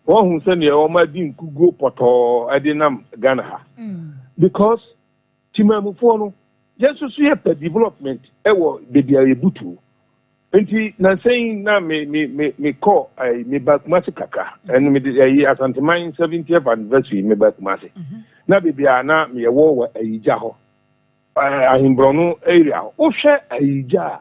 Speaker 7: wɔn ho sɛdeɛ wɔn adi nkuguo pɔtɔɔ ɛde nam Ghana ha, because timamufoɔ no, yɛn nso so yɛpɛ development ɛwɔ beebi a yɛbutu. Nti nansɛn na me me me me kɔ ɛyi, me ba Kumasi kakra, ɛno me de ɛyi Asanteman 70th anniversary. Me ba Kumasi na beebi a na meyɛwɔ wɔ Ayigya hɔ, Ahemborɔno area hɔ, wohwɛ Ayigya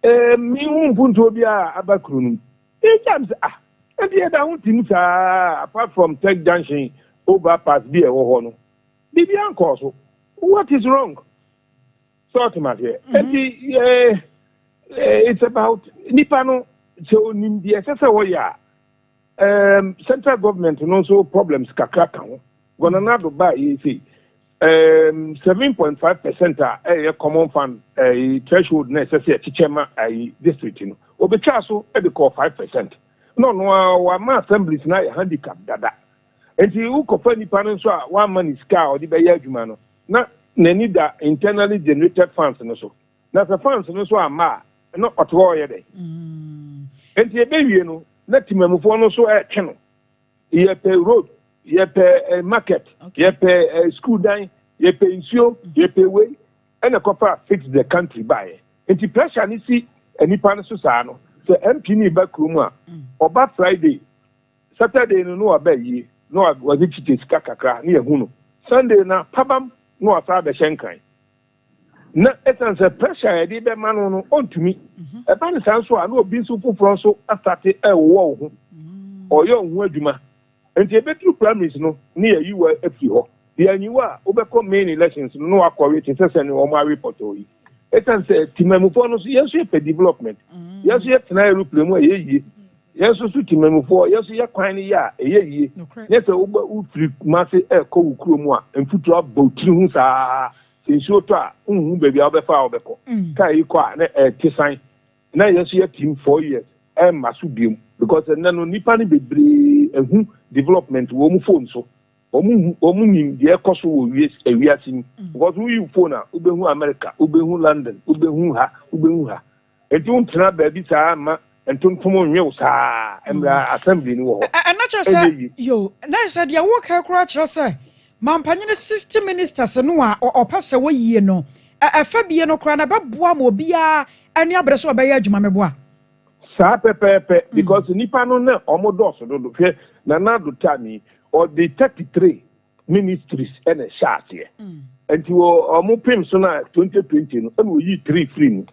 Speaker 7: a, mihu mpuntuo bi a aba kuro no mu. Egya mi sɛ, ah, nti yɛda ho tim saa. Apart from Tech Junction overpass bi a ɛwɔ hɔ no, biribi ankɔɔ so. What is wrong? Sɛ ɔte ma seɛ, nti it's about nipa no sɛ onim deɛ ɛsɛ sɛ wɔyɛ a. Central government no nso problems kakra ka ho. Nana Addo baa yɛ sei, 7.5% a ɛyɛ common fund threshold na ɛsɛ sɛ ɛkyekyɛ ma ɛyɛ district no, obetwa so de kɔɔ 5%, na ɔno a wama assemblies na ayɛ handicap dada. Nti wokɔfa nipa no nso a wama ne sika a ɔde bɛyɛ adwuma no, na n'ani da internally generated funds no so, na sɛ funds no nso amma a, na ɔte hɔ ɔyɛ dɛ. Nti ebewie no na timamufoɔ no nso ɛretwe no, yɛpɛ road, yɛpɛ market, yɛpɛ school dan, yɛpɛ nsuo, yɛpɛ wei, ɛna kɔfa Fix the Country baayɛ. Nti pressure ne si nipa no so saa no, sɛ MP ne ba kurom a, ɔba Friday, Saturday no na waba yie na wɔde kyekye sika kakra ne yɛhu no, Sunday na pabam na wasa abɛhyɛ Nkran. Na ɛsiane sɛ pressure a yɛde bɛma no no ɔntumi ɛba ne saa nso a, na obi nso foforɔ nso asate ɛwowɔ wo ho, ɔyɛ wo ho adwuma. Nti ebɛduru primaries no ne yɛyi wɔ afiri hɔ, yɛanyi wɔ a, wobɛkɔ main elections no na wakɔwe te sɛ sɛne wɔn awe pɔtɔɔ yi. Ɛsiane sɛ timamufoɔ no nso, yɛn nso yɛpɛ development, yɛn nso yɛtena aeroplane mu a ɛyɛ yie, yɛn nso so timamufoɔ, yɛn nso yɛ kwan no yɛ a ɛyɛ yie. Nyɛ sɛ wobɛ wofiri Kumase ɛrekɔ wo kurom a, mfuturo abɔ wo tiri ho saa, sɛ nsuo tɔ a, nhu baabi a wobɛfa a wobɛkɔ. Kaa yi kɔ a na ɛte san na yɛn nso yɛ team 4 years ɛmma so biom, because ɛnɛ no nipa no bebree ehu development wɔ wɔn phone so. Wɔn hu, wɔn nim deɛ ɛkɔ so wɔ ewiase mu, because woyi phone a, wobɛhu America, wobɛhu London, wobɛhu ha, wobɛhu ha. Nti wontena baabi saa ma ntontom nwew saa mmerɛ assembly no wɔ hɔ.
Speaker 1: Ɛna kyerɛ sɛ yo, na sɛ deɛ woka koraa kyerɛ sɛ mampanyini 60 ministers no a ɔpɛ sɛ wɔyie no, ɛfa bie no koraa na ɛbɛboa ma obiara ani abere sɛ ɔbɛyɛ adwuma meboa.
Speaker 7: Saa pɛpɛɛpɛ, because nipa no na ɔmo dɔɔso dodo. Hwɛ, Nana Addo time yi, ɔde 33 ministries ɛna ɛhyɛ aseɛ. Nti wɔ ɔmo pem so na 2020 no, ɛna oyi three free mu: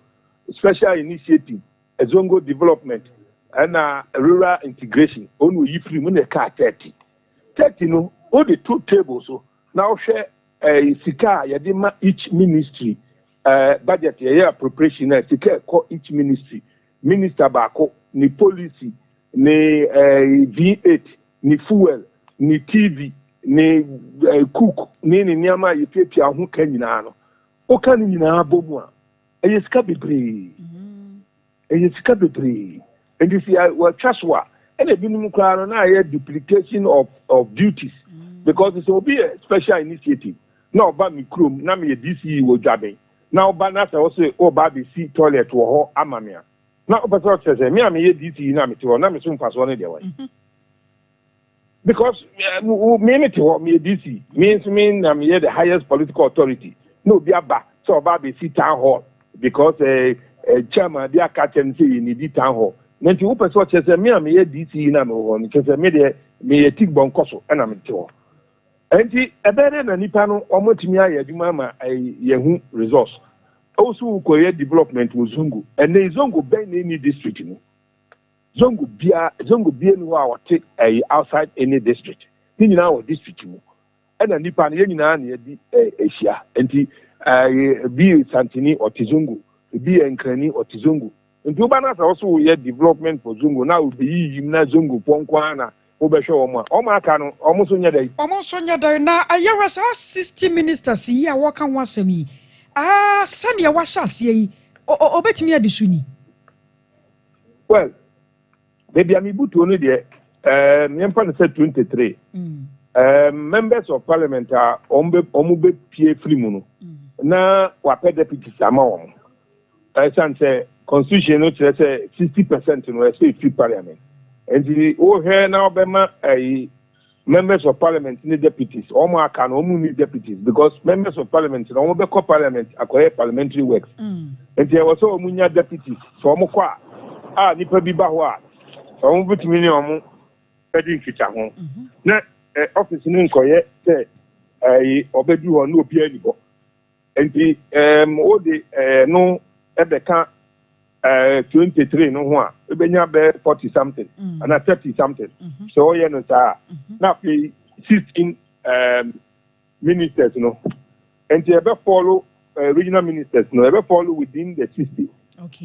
Speaker 7: special initiative, Zongo development, ɛna rural integration. Ɔna oyi free mu na ɛkaa 30 30 no. Wode to table so na wohwɛ sika a yɛde ma each ministry, budget yɛyɛ appropriation na sika ɛkɔ each ministry, minister baako ne policy ne V8 ne fuel ne TV ne cook ne ne nneɛma a yɛtuatua ho ka nyinaa no, woka ne nyinaa bɔ mu a, ɛyɛ sika bebree, ɛyɛ sika bebree. Nti sɛ wɔatwa so a, ɛna ebinom koraa no na ayɛ duplication of duties, because sɛ obi yɛ special initiative na ɔba mi kurom na meyɛ DCE wɔ Dwaben na ɔba na sɛ ɔsɛ ɔba abɛsi toilet wɔ hɔ ama me a, na ɔpɛ sɛ ɔkyerɛ sɛ me a meyɛ DCE na mete hɔ na me so mfasoɔ no deɛ wɔyɛ, because me te hɔ, meyɛ DC, me nso me na meyɛ the highest political authority, na obi aba sɛ ɔba abɛsi town hall because chairman bi aka kyerɛ no sɛ yɛ nidi town hall. Na nti wopɛ sɛ ɔkyerɛ sɛ me a meyɛ DC na mewɔ hɔ no, kyerɛ sɛ me deɛ meyɛ tig bɔnkɔ so ɛna mete hɔ. Nti ɛbɛyɛ dɛ na nipa no wɔn atumi ayɛ adwuma ama yɛhu resource. Ɛwɔ so wokɔyɛ development wɔ Zongo. Ɛnɛ Zongo bɛn na ɛni district mu? Zongo biara zongo biara ni hɔ a ɔte ɛyi outside any district. Ne nyinaa wɔ district mu. Ɛna nipa no yɛn nyinaa na yɛdi ɛhyia. Nti ɛyi ebi yɛ Santini ɔte zongo, ebi yɛ Nkrani ɔte zongo. Nti woba na sɛ wo so woyɛ development for zongo na wobeyiyi mu na zongo foɔ nko ara na wobɛhwɛ wɔn a, wɔn aka no wɔn nso nyɛ dɛn?
Speaker 1: Wɔn nso nyɛ dɛn? Na ɛyɛ hwɛ saa 60 ministers yi a wɔka ho asɛm yi, ah, sɛdeɛ wɔahyɛ aseɛ yi, ɔbɛtumi adi so ni?
Speaker 7: Well, baabi a mebutuo no deɛ, um, yɛmfa no sɛ 23. Mm. Um, members of parliament a wɔn bɛpie firi mu no, mm. na wapɛ deputies ama wɔn. Ɛsiane sɛ constitution no kyerɛ sɛ 60% no ɛsɛ ɛfiri parliament. Nti wohwɛ na wobɛma ayi members of parliament ne deputies, wɔn aka no wɔn ni deputies because members of parliament na wɔn bɛkɔ parliament akɔyɛ parliamentary works. Nti ɛwɔ sɛ wɔn nya deputies sɛ wɔn kɔ a a nipa bi ba hɔ a wɔn bɛtumi ne wɔn adi nkitaho na office no nkɔyɛ sɛ ɛyi ɔbɛdu hɔ na obiara ni hɔ. Nti wode no bɛka 23 no ho a, wobɛnya bɛyɛ 40 something anaa 30 something. Sɛ wɔyɛ no saa a, na afei 16 ministers no. Nti ɛbɛ follow regional ministers no, ɛbɛ follow within the 60.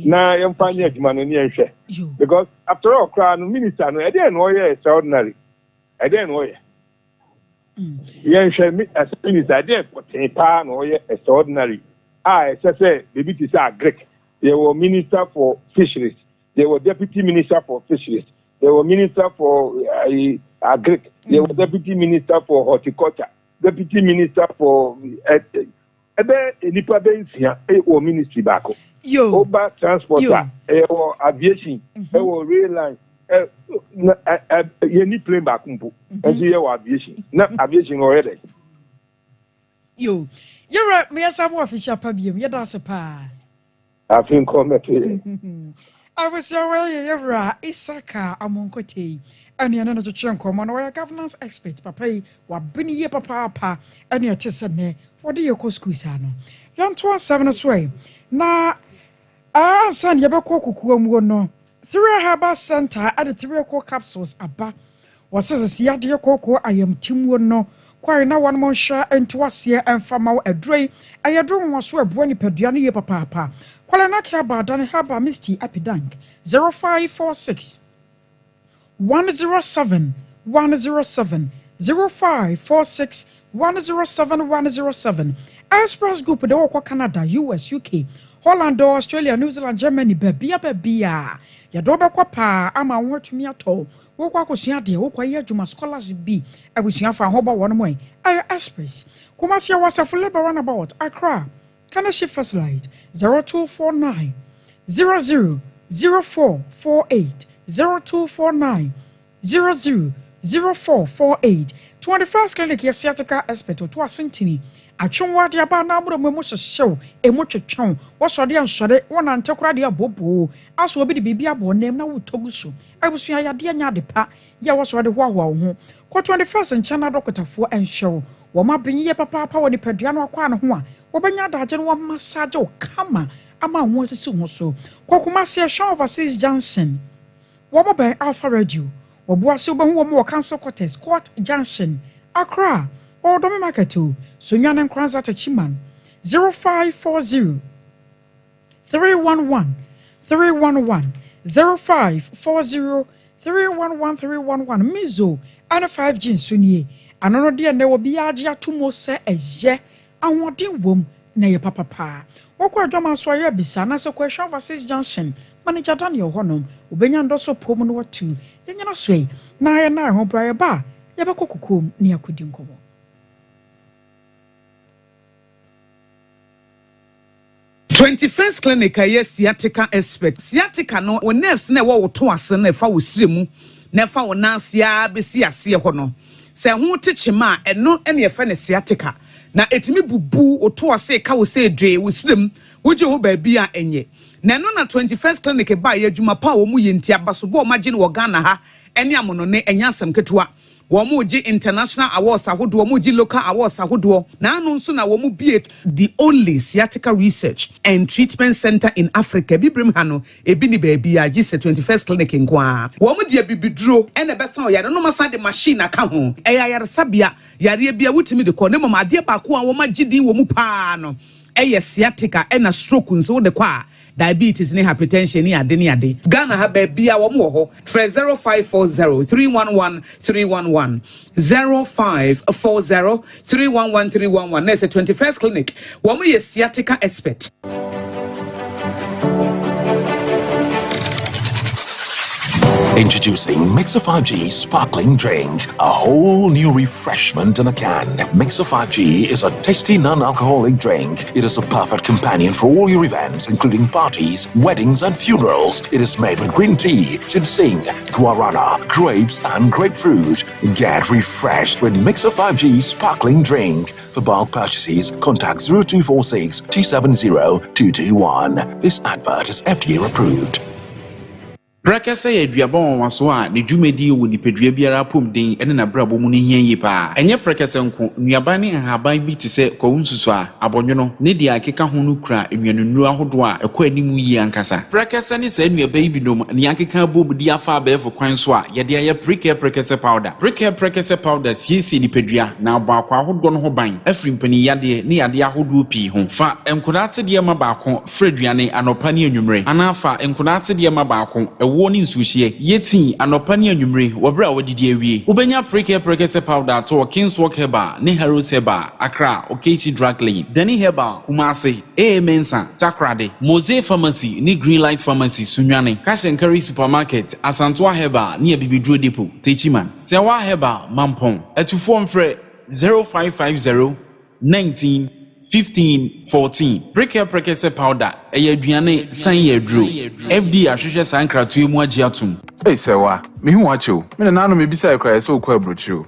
Speaker 7: Na yɛmfa nyɛ adwuma no ne yɛnhwɛ. Because after all koraa no, minister no, ɛdeɛn na ɔyɛ extraordinary? Ɛdeɛn na ɔyɛ? Yɛnhwɛ me as minister, ɛdeɛn pɔtee paa na ɔyɛ extraordinary a ɛsɛ sɛ biribi te sɛ agric, yɛwɔ minister for fisheries, yɛwɔ deputy minister for fisheries, yɛwɔ minister for uh, agric, yɛwɔ deputy minister for horticulture, deputy minister for ɛbɛ nnipa bɛ nsia wɔ ministry baako. Woba transport a, ɛwɔ aviation, ɛwɔ rail line, yɛni plane baako mpo, nso yɛwɔ aviation. Na aviation ɔyɛ dɛ.
Speaker 1: Yo, yɛwura meyɛsa mo afehyia pa biom, yɛda ase paa.
Speaker 7: Afe nkɔ mmɛto yɛ.
Speaker 1: Abusua wei yɛ yɛwura Isaka Amonkotei ɛne ɛne no twetwe nkɔmmɔ na wɔyɛ governance expert papa yi wabene yie papaapa ɛne ɛte sɛ nnɛ wɔde yɛ kɔ sukuu saa no. Yɛnto asɛm no so ɛ na ansa na yɛbɛkɔ kokoa mu no, Three Herbal Center ɛde Three Eco Capsules aba. Wɔsɛ sɛ yadeɛ kooko ayamtimuo no kwae na wɔnom nhwɛ nto aseɛ ɛmfa ma wo. Aduro yi ɛyɛ duro nwanwaso ɛboa nipadua no yie papaapa. Kwalanake Abaadane Herbal Misty Epidank 0546 107 107, 0546 107 107. Express Group de wɔkɔ Canada, US, UK, Holland, Australia, New Zealand, Germany, baabia baabia yɛde wobɛkɔ paa ama wo ho atumi atɔ. Wokɔ akɔsua adeɛ, wokɔ yɛ adwuma, scholarship bi, abusua fa ho bɔ wɔn mo ɛyɛ Express. Kumasi wɔ Asafo Labour Runabout, Accra Kaneshie First Light 0249 00 0448, 0249 00 0448. 21st Clinic yɛ sciatica expert ɔto asentini atwenwa de aba na amuna mu emu hyehyew emu twetwew wɔsɔde ansɔre wɔnante koraa de aboboo aso obi de biribi abɔ nam na wotɔ gu so. Abusua yadeɛ nya ade pa yɛ wɔsɔde hoahoa wo ho. Kɔ 21st nkyɛn na dɔkotafoɔ nhwɛ wo. Wɔn abenye yɛ papaapa wɔ nipadua no akɔ ano ho a wɔbɛnya adagye no wɔn massage wo kama ama wo ho asisi ho so. Kɔ Kumasi Ɛhwɛn Overseas Junction, wɔn bɛn Alpha Radio. Wɔboase wobɛhu wɔn wɔ Council Quarters, Court Junction, Accra, Ɔdɔmi Market o, Sunyani Nkoranza Techiman 0540 311 311, 0540 311 311. Mizo ɛne 5G nso nie. Ano no deɛ nnɛ obiara agye ato mu sɛ ɛyɛ ahoɔden wom na ɛyɛ papapaa. Wɔkɔ adwama so ayɛ abisa anaasɛ kɔ Ɛhwɛ Overseas Junction, Manager Daniel hɔnom wobɛnya ndɔso pom no watu. Yɛnyina so yi na yɛna ɛho bra yɛba a yɛbɛkɔ kokoom ne akɔdi nkɔmmɔ.
Speaker 8: 21st Clinic a ɛyɛ sciatica expert. Sciatica no, wo nerves na ɛwɔ wo to ase na ɛfa wo srɛ mu na ɛfa wo nan ase ara bɛsi aseɛ hɔ no, sɛ ɛho te kyema a, ɛno na yɛfrɛ no sciatica. Na ɛtumi bubu wo to ase ka wo sɛ dwee wo srɛ mu, wogye ho baabi a ɛnyɛ. Na ɛno na 21st Clinic baeɛ, adwuma pa a wɔn yɛ nti, abasobɔ a wɔagye no wɔ Ghana ha ne amonone, ɛnyɛ asɛm ketewa. Wɔregye international awards ahodoɔ, wɔregye local awards ahodoɔ. Na ano nso na wɔbue the only sciatica research and treatment centre in Africa. Abibirem ha no, ebi nni baabiara gye sɛ 21st Clinic nko ara. Wɔde abibiduro na ɛbɛsa ɔyare no na wɔasan de machine aka ho. Ɛyɛ ayaresabea, yareɛ biara wotumi de kɔ. Na mmom adeɛ baako a wɔagye din wɔ mu pa ara no yɛ sciatica ɛna stroke nso wode kɔ a, Diabetes ne hypertension ne ade ne ade. Ghana ha baabia wɔn wɔ hɔ. Frɛ 0540 311 311, 0540 311 311 na ɛsɛ 21st clinic. Wɔn yɛ sciatica expert.
Speaker 9: Introducing Mixer 5G Sparkling Drink, a whole new refreshment in a can. Mixer 5G is a tasty non-alcoholic drink. It is a perfect companion for all your events, including parties, weddings, and funerals. It is made with green tea, ginseng, guarana, grapes, and grapefruit. Get refreshed with Mixer 5G Sparkling Drink. For bulk purchases, contact 0246 270 221. This advert is FDA approved.
Speaker 10: Prɛkɛsɛ yɛ aduaba nwanwaso a ne dwumadi wɔ nipadua biara apɔmuden ne n'abrabɔ mu no hia yie paa. Ɛnyɛ prɛkɛsɛ nko, nnuaba ne nhaban bi te sɛ kwawu nsusuaa, abɔnwono, ne deɛ ɛkeka ho no kura nnuanennuro ahodoɔ a ɛkɔ anim yie ankasa. Prɛkɛsɛ ne saa nnuaba yi binom na yɛakeka abom de afa abɛɛfo kwan so a yɛde ayɛ Prekɛ Prɛkɛsɛ Powder. Prekɛ Prɛkɛsɛ Powder siesie nipadua na abɔ akwaa ahodoɔ no ho ban afiri mpaninyadeɛ ne yadeɛ ahodoɔ pii ho. Fa nkwadaa atedeɛ ma baako Fra aduane anɔpa ne anwummere, anaa fa nkonaa atedeɛ ma baako, ɛwoɔ ne nsuohyeɛ. Yɛ tii anɔpa ne anwummere wɔ berɛ a woadidi awie. Wobɛnya Prekɛ Prɛkɛsɛ Powder atɔ wɔ Kingswalk Herbal ne Harrods Herbal, Accra, Okaishie Drug Lane, Dani Herbal, Kumasi, AA Mensah, Takoradi, Mose Pharmacy ne Greenlight Pharmacy, Sunyani, Cash and Carry Supermarket, Asantoa Herbal ne Abibiduro Depot, Techiman, Sɛwa Herbal, Mampong. Atufoɔ mfrɛ 0550 19 15 14 Prekɛ Prekɛsɛ powder ɛyɛ aduane san yɛ aduro. FDA ahwehwɛ saa nkratoɔ yi mu agye atom.
Speaker 11: Ei Sɛwa, mehu wo akyɛ o. Me nana ano mebisae koraa yɛ sɛ wokɔ aburokyire o.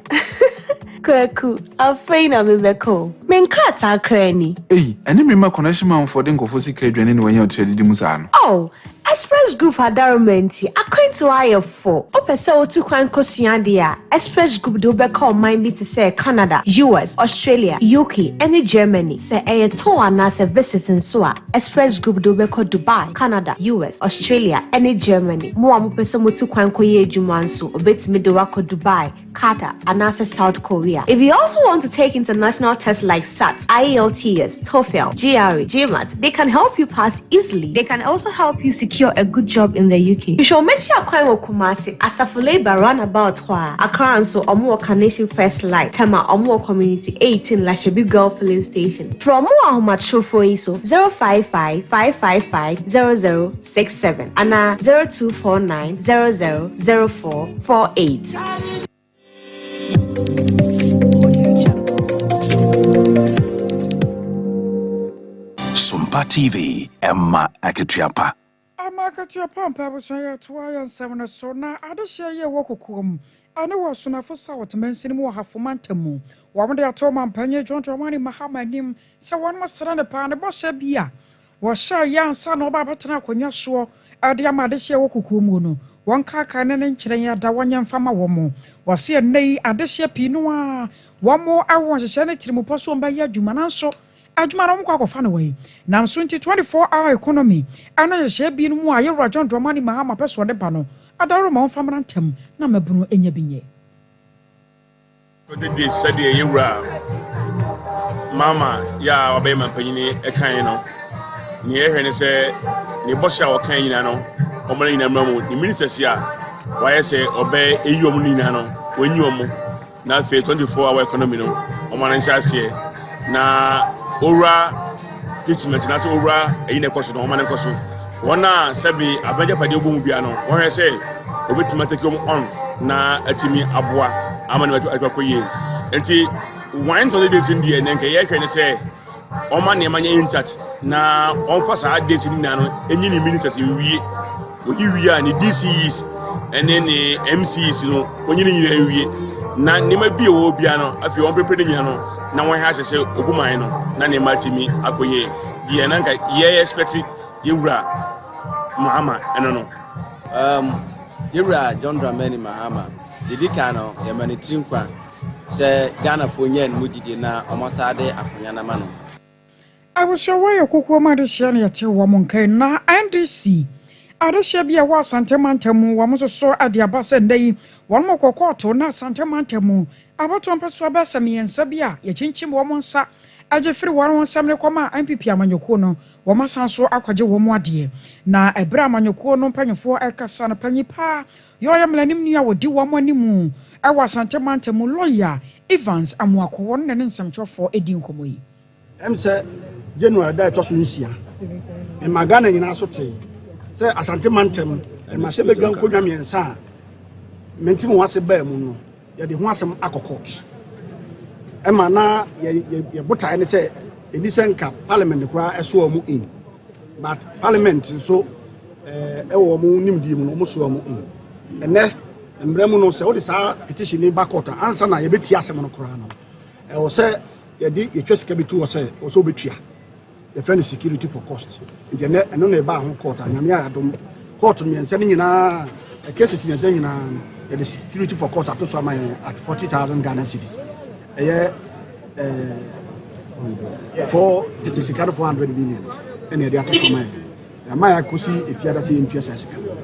Speaker 12: Kwaku, afei na mebɛkɔ o. Me nkrataa koraa ni.
Speaker 11: Ei, ɛne me mma connection manfoɔ de nkurɔfoɔ sika aduane na wanya ɔtiri adidi mu saa no.
Speaker 12: Oh, Express Group adaworoma nti, akwantu ayɛ fo. Wopɛ sɛ wotu kwan kosua ade a, Express Group de wo bɛkɔ ɔman bi te sɛ Canada, US, Australia, UK, ne Germany. Sɛ ɛyɛ tour anaasɛ visit nso a, Express Group de wo bɛkɔ Dubai, Canada, US, Australia, ne Germany. Mo a mopɛ sɛ motu kwan kɔyɛ adwuma nso, obetumi de wo akɔ Dubai, Qatar, anaasɛ South Korea. If you also want to take international tests like SAT, IELTS, TOEFL, GRE, GMAT, they can help you pass easily. They can also help you secure a good job in the UK. Hwehwɛ wɔn akyi akwan wɔ Kumasi, Asafo Labour roundabout hɔ a. Accra nso, wɔn wɔ Carnation First Light, Tema, wɔn wɔ Community 18, Lashibi Girl Filling Station. Frɛ wɔn wɔ ahomatrofoɔ yi so, 055 555 0067 anaa 0249 00 0448.
Speaker 9: Sompa TV, ɛma akatua pa.
Speaker 1: Ama akatua pa mpa abusua yɛ toa yɛ nsɛm no so na adehyeɛ yɛ wɔ kokoam ɛne wɔ Sonafo South mansini mu wɔ Hafo mantam mu. Wɔn de ato ɔmampanyin John Dramani Mahama anim sɛ wɔn srɛ no paa ne bɔhyɛ bi a Wɔhyɛeɛ ansa na wɔreba abɛtena akonnwa soɔ de ama adehyeɛ wɔ kokoɔ mu no, wɔnkaakae ne ne nkyerɛnee ada wɔnyɛ mfa ma wɔn. Wɔse ɛnnɛ yi adehyeɛ pii no ara wɔn wɔ nhyehyɛɛ ne tirimupɔ so wɔbɛyɛ adwuma nanso adwuma no wɔkɔ akɔfa no wɔ Nam so nti 24 hour economy ne nhyehyɛɛ binom a Yɛwura John Dramani Mahama pɛ sɛ ɔde ba no adaworoma wɔmfa mmra ntɛm na mmabunu nya bi nyɛ.
Speaker 13: Twenty days sɛdeɛ yɛ wura Mahama yɛ a wabɛyɛ mampanyini ɛkan no nea yɛhwɛ ne sɛ ne bɔhyɛ a ɔkan nyinaa no wɔn no nyinaa mmra mu ne ministers a wayɛ sɛ ɔbɛ eyi wɔn no nyinaa no wɔnyi wɔn na afei 24 hour economy no wɔn ano nhyɛ aseɛ na owura treatment na sɛ owura eyi na ɛkɔ so no wɔn ano nkɔ so wɔn a sɛbi abɛgyapadeɛ bɔ mu bia no wɔhwɛ sɛ obetumi atake wɔn on na atumi aboa ama no atumi akɔ yie nti wɔn tɔn dates no deɛ nka yɛhwɛ ne sɛ ɔma nneɛma nyɛ intact na ɔmfa saa dates no nyinaa no enyi ne ministers nwie oyi wie a ne dces ɛne ne mces no onyi ne nyinaa nwie na nneɛma bi a ɛwɔ bia no afei wɔn pepere ne nyinaa no na wɔn ahyɛ sɛ ogu man no na nneɛma atumi akɔ yie deɛ na nka yɛ expect yɛwura Mahama ɛno no.
Speaker 14: Um, Yɛwura John Dramani Mahama, deɛ ɛdi kan no, yɛma ne tiri nkwa sɛ Ghanafoɔ nyaa ne mu gyidie na wɔasan de akonnwa no ama no.
Speaker 1: Abusua wei yɛ kokoam adehyeɛ na yɛte wɔn nka yi. Na NDC adehyeɛ bi a ɛwɔ Asante mantam mu wɔn nso so de aba sɛ nnɛ yi wɔn kɔ kɔɔto na Asante mantam mu abatoɔ mpɛsoa bɛyɛ sɛ mmiɛnsa bi a yɛkyinkyim wɔn nsa gye firi wɔn nsam de kɔmaa NPP amanyɔkuo no wɔn asan so akɔgye wɔn adeɛ. Na ɛberɛ a amanyɔkuo no mpanyinfoɔ ɛkasa no panyin paa yɛ ɔyɛ mmaranimni a ɔdi wɔn anim wɔ Asante mantam mu lɔya Evans Amoako wɔn ne ne nsɛmtwerɛfoɔ ɛdi nkɔmmɔ yi.
Speaker 15: Ɛm sɛ January da a ɛtɔ so nsia, mema Ghana nyinaa so tee sɛ Asante mantam mmarahyɛbadwa nkonnwa mmiɛnsa a mente mo ase baa mu no, yɛde ho asɛm akɔ court. Ɛma na yɛ botae ne sɛ ɛni sɛ nka parliament koraa ɛsoa mu in. But parliament nso ɛwɔ wɔn nimdeɛ mu no, wɔn soa mu in. Ɛnɛ mmerɛ mu no, sɛ wode saa petition ni ba court a, ansa na yɛbɛtie asɛm no koraa no, ɛwɔ sɛ yɛde yɛtwa sika bi to hɔ sɛ ɔsɛ wobɛtua, yɛfrɛ no security for cost. Nti ɛnɛ ɛno na ɛbaa ho court a Nyame ayɛ adom, court mmiɛnsa no nyinaa, cases mmiɛnsa nyinaa no, yɛde security for cost ato so ama yɛn at 40,000 Ghana cedis. Ɛyɛ four tete sika no 400 million ɛna yɛde ato so ama yɛn. Yɛama yɛ akɔsi efiada sɛ yɛntua saa sika no.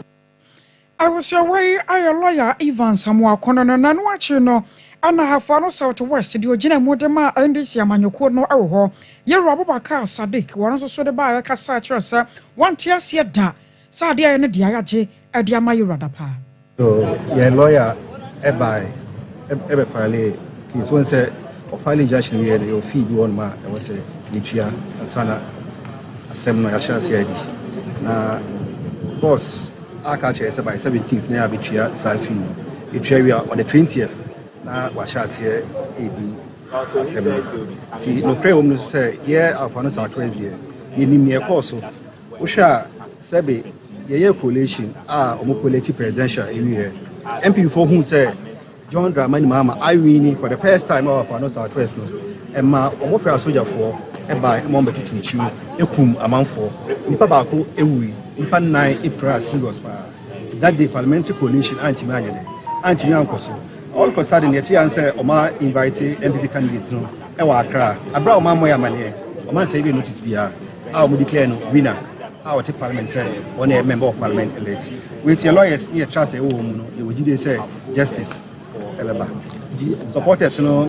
Speaker 1: Abusua yi ayɛ lɔya Evans Amoako no no n'ano akyi no ɛna Ahafo Ano South West deɛ ogyina mu de ma NDC amanyɔkuo no wɔ hɔ, Yɛwura Abubakar Sadiq, wɔn nso so de baeɛ kasa kyerɛ sɛ wɔnte aseɛ da sɛ adeɛ a ɛyɛ no deɛ ayagye de ama Yɛwura Dapaah.
Speaker 16: So yɛn lawyer ɛbae ɛbɛ file case wɔn sɛ ɔfile injunction wie no, yɛwɔ fee bi wɔ nom a ɛwɔ sɛ yɛtua ansa na asɛm no yɛahyɛ ase adi, na boss aka kyerɛ sɛ by 17th na yɛabɛtua saa fee no. Yɛtua wie a, on the 20th na wahyɛ aseɛ ɛdi asɛm no. Nti nokorɛ wɔ mu no sɛ yɛ Ahafo Ano South West deɛ, yɛnim neɛ ɛkɔɔ so. Wohwɛ a, sɛbe yɛyɛ collation a ɔmo collate presidential awieɛ, NPP foɔ hu sɛ John Dramani Mahama awin for the first time ɛwɔ Ahafo Ano South West no, ɛma ɔmo frɛ asogyafoɔ ɛba ɛma ɔmo bɛtutu tuo ekum amanfoɔ. Nipa baako ewui, nipa nnan epira serious paa. Nti that day parliamentary collation antumi anyɛ dɛ, antumi ankɔ so. All of a sudden yɛte yan sɛ ɔma invite NPP candidate no ɛwɔ Accra abira ɔma mmɔ yɛ amaneɛ, ɔma nsɛ ebi notice biara a ɔmo declare no winner a ɔte parliament sɛ ɔno yɛ member of parliament elect. With yɛ lawyers ne yɛ trust ɛwɔ wɔn mu no, yɛwɔ gyidie sɛ justice ɛbɛba. Nti supporters no.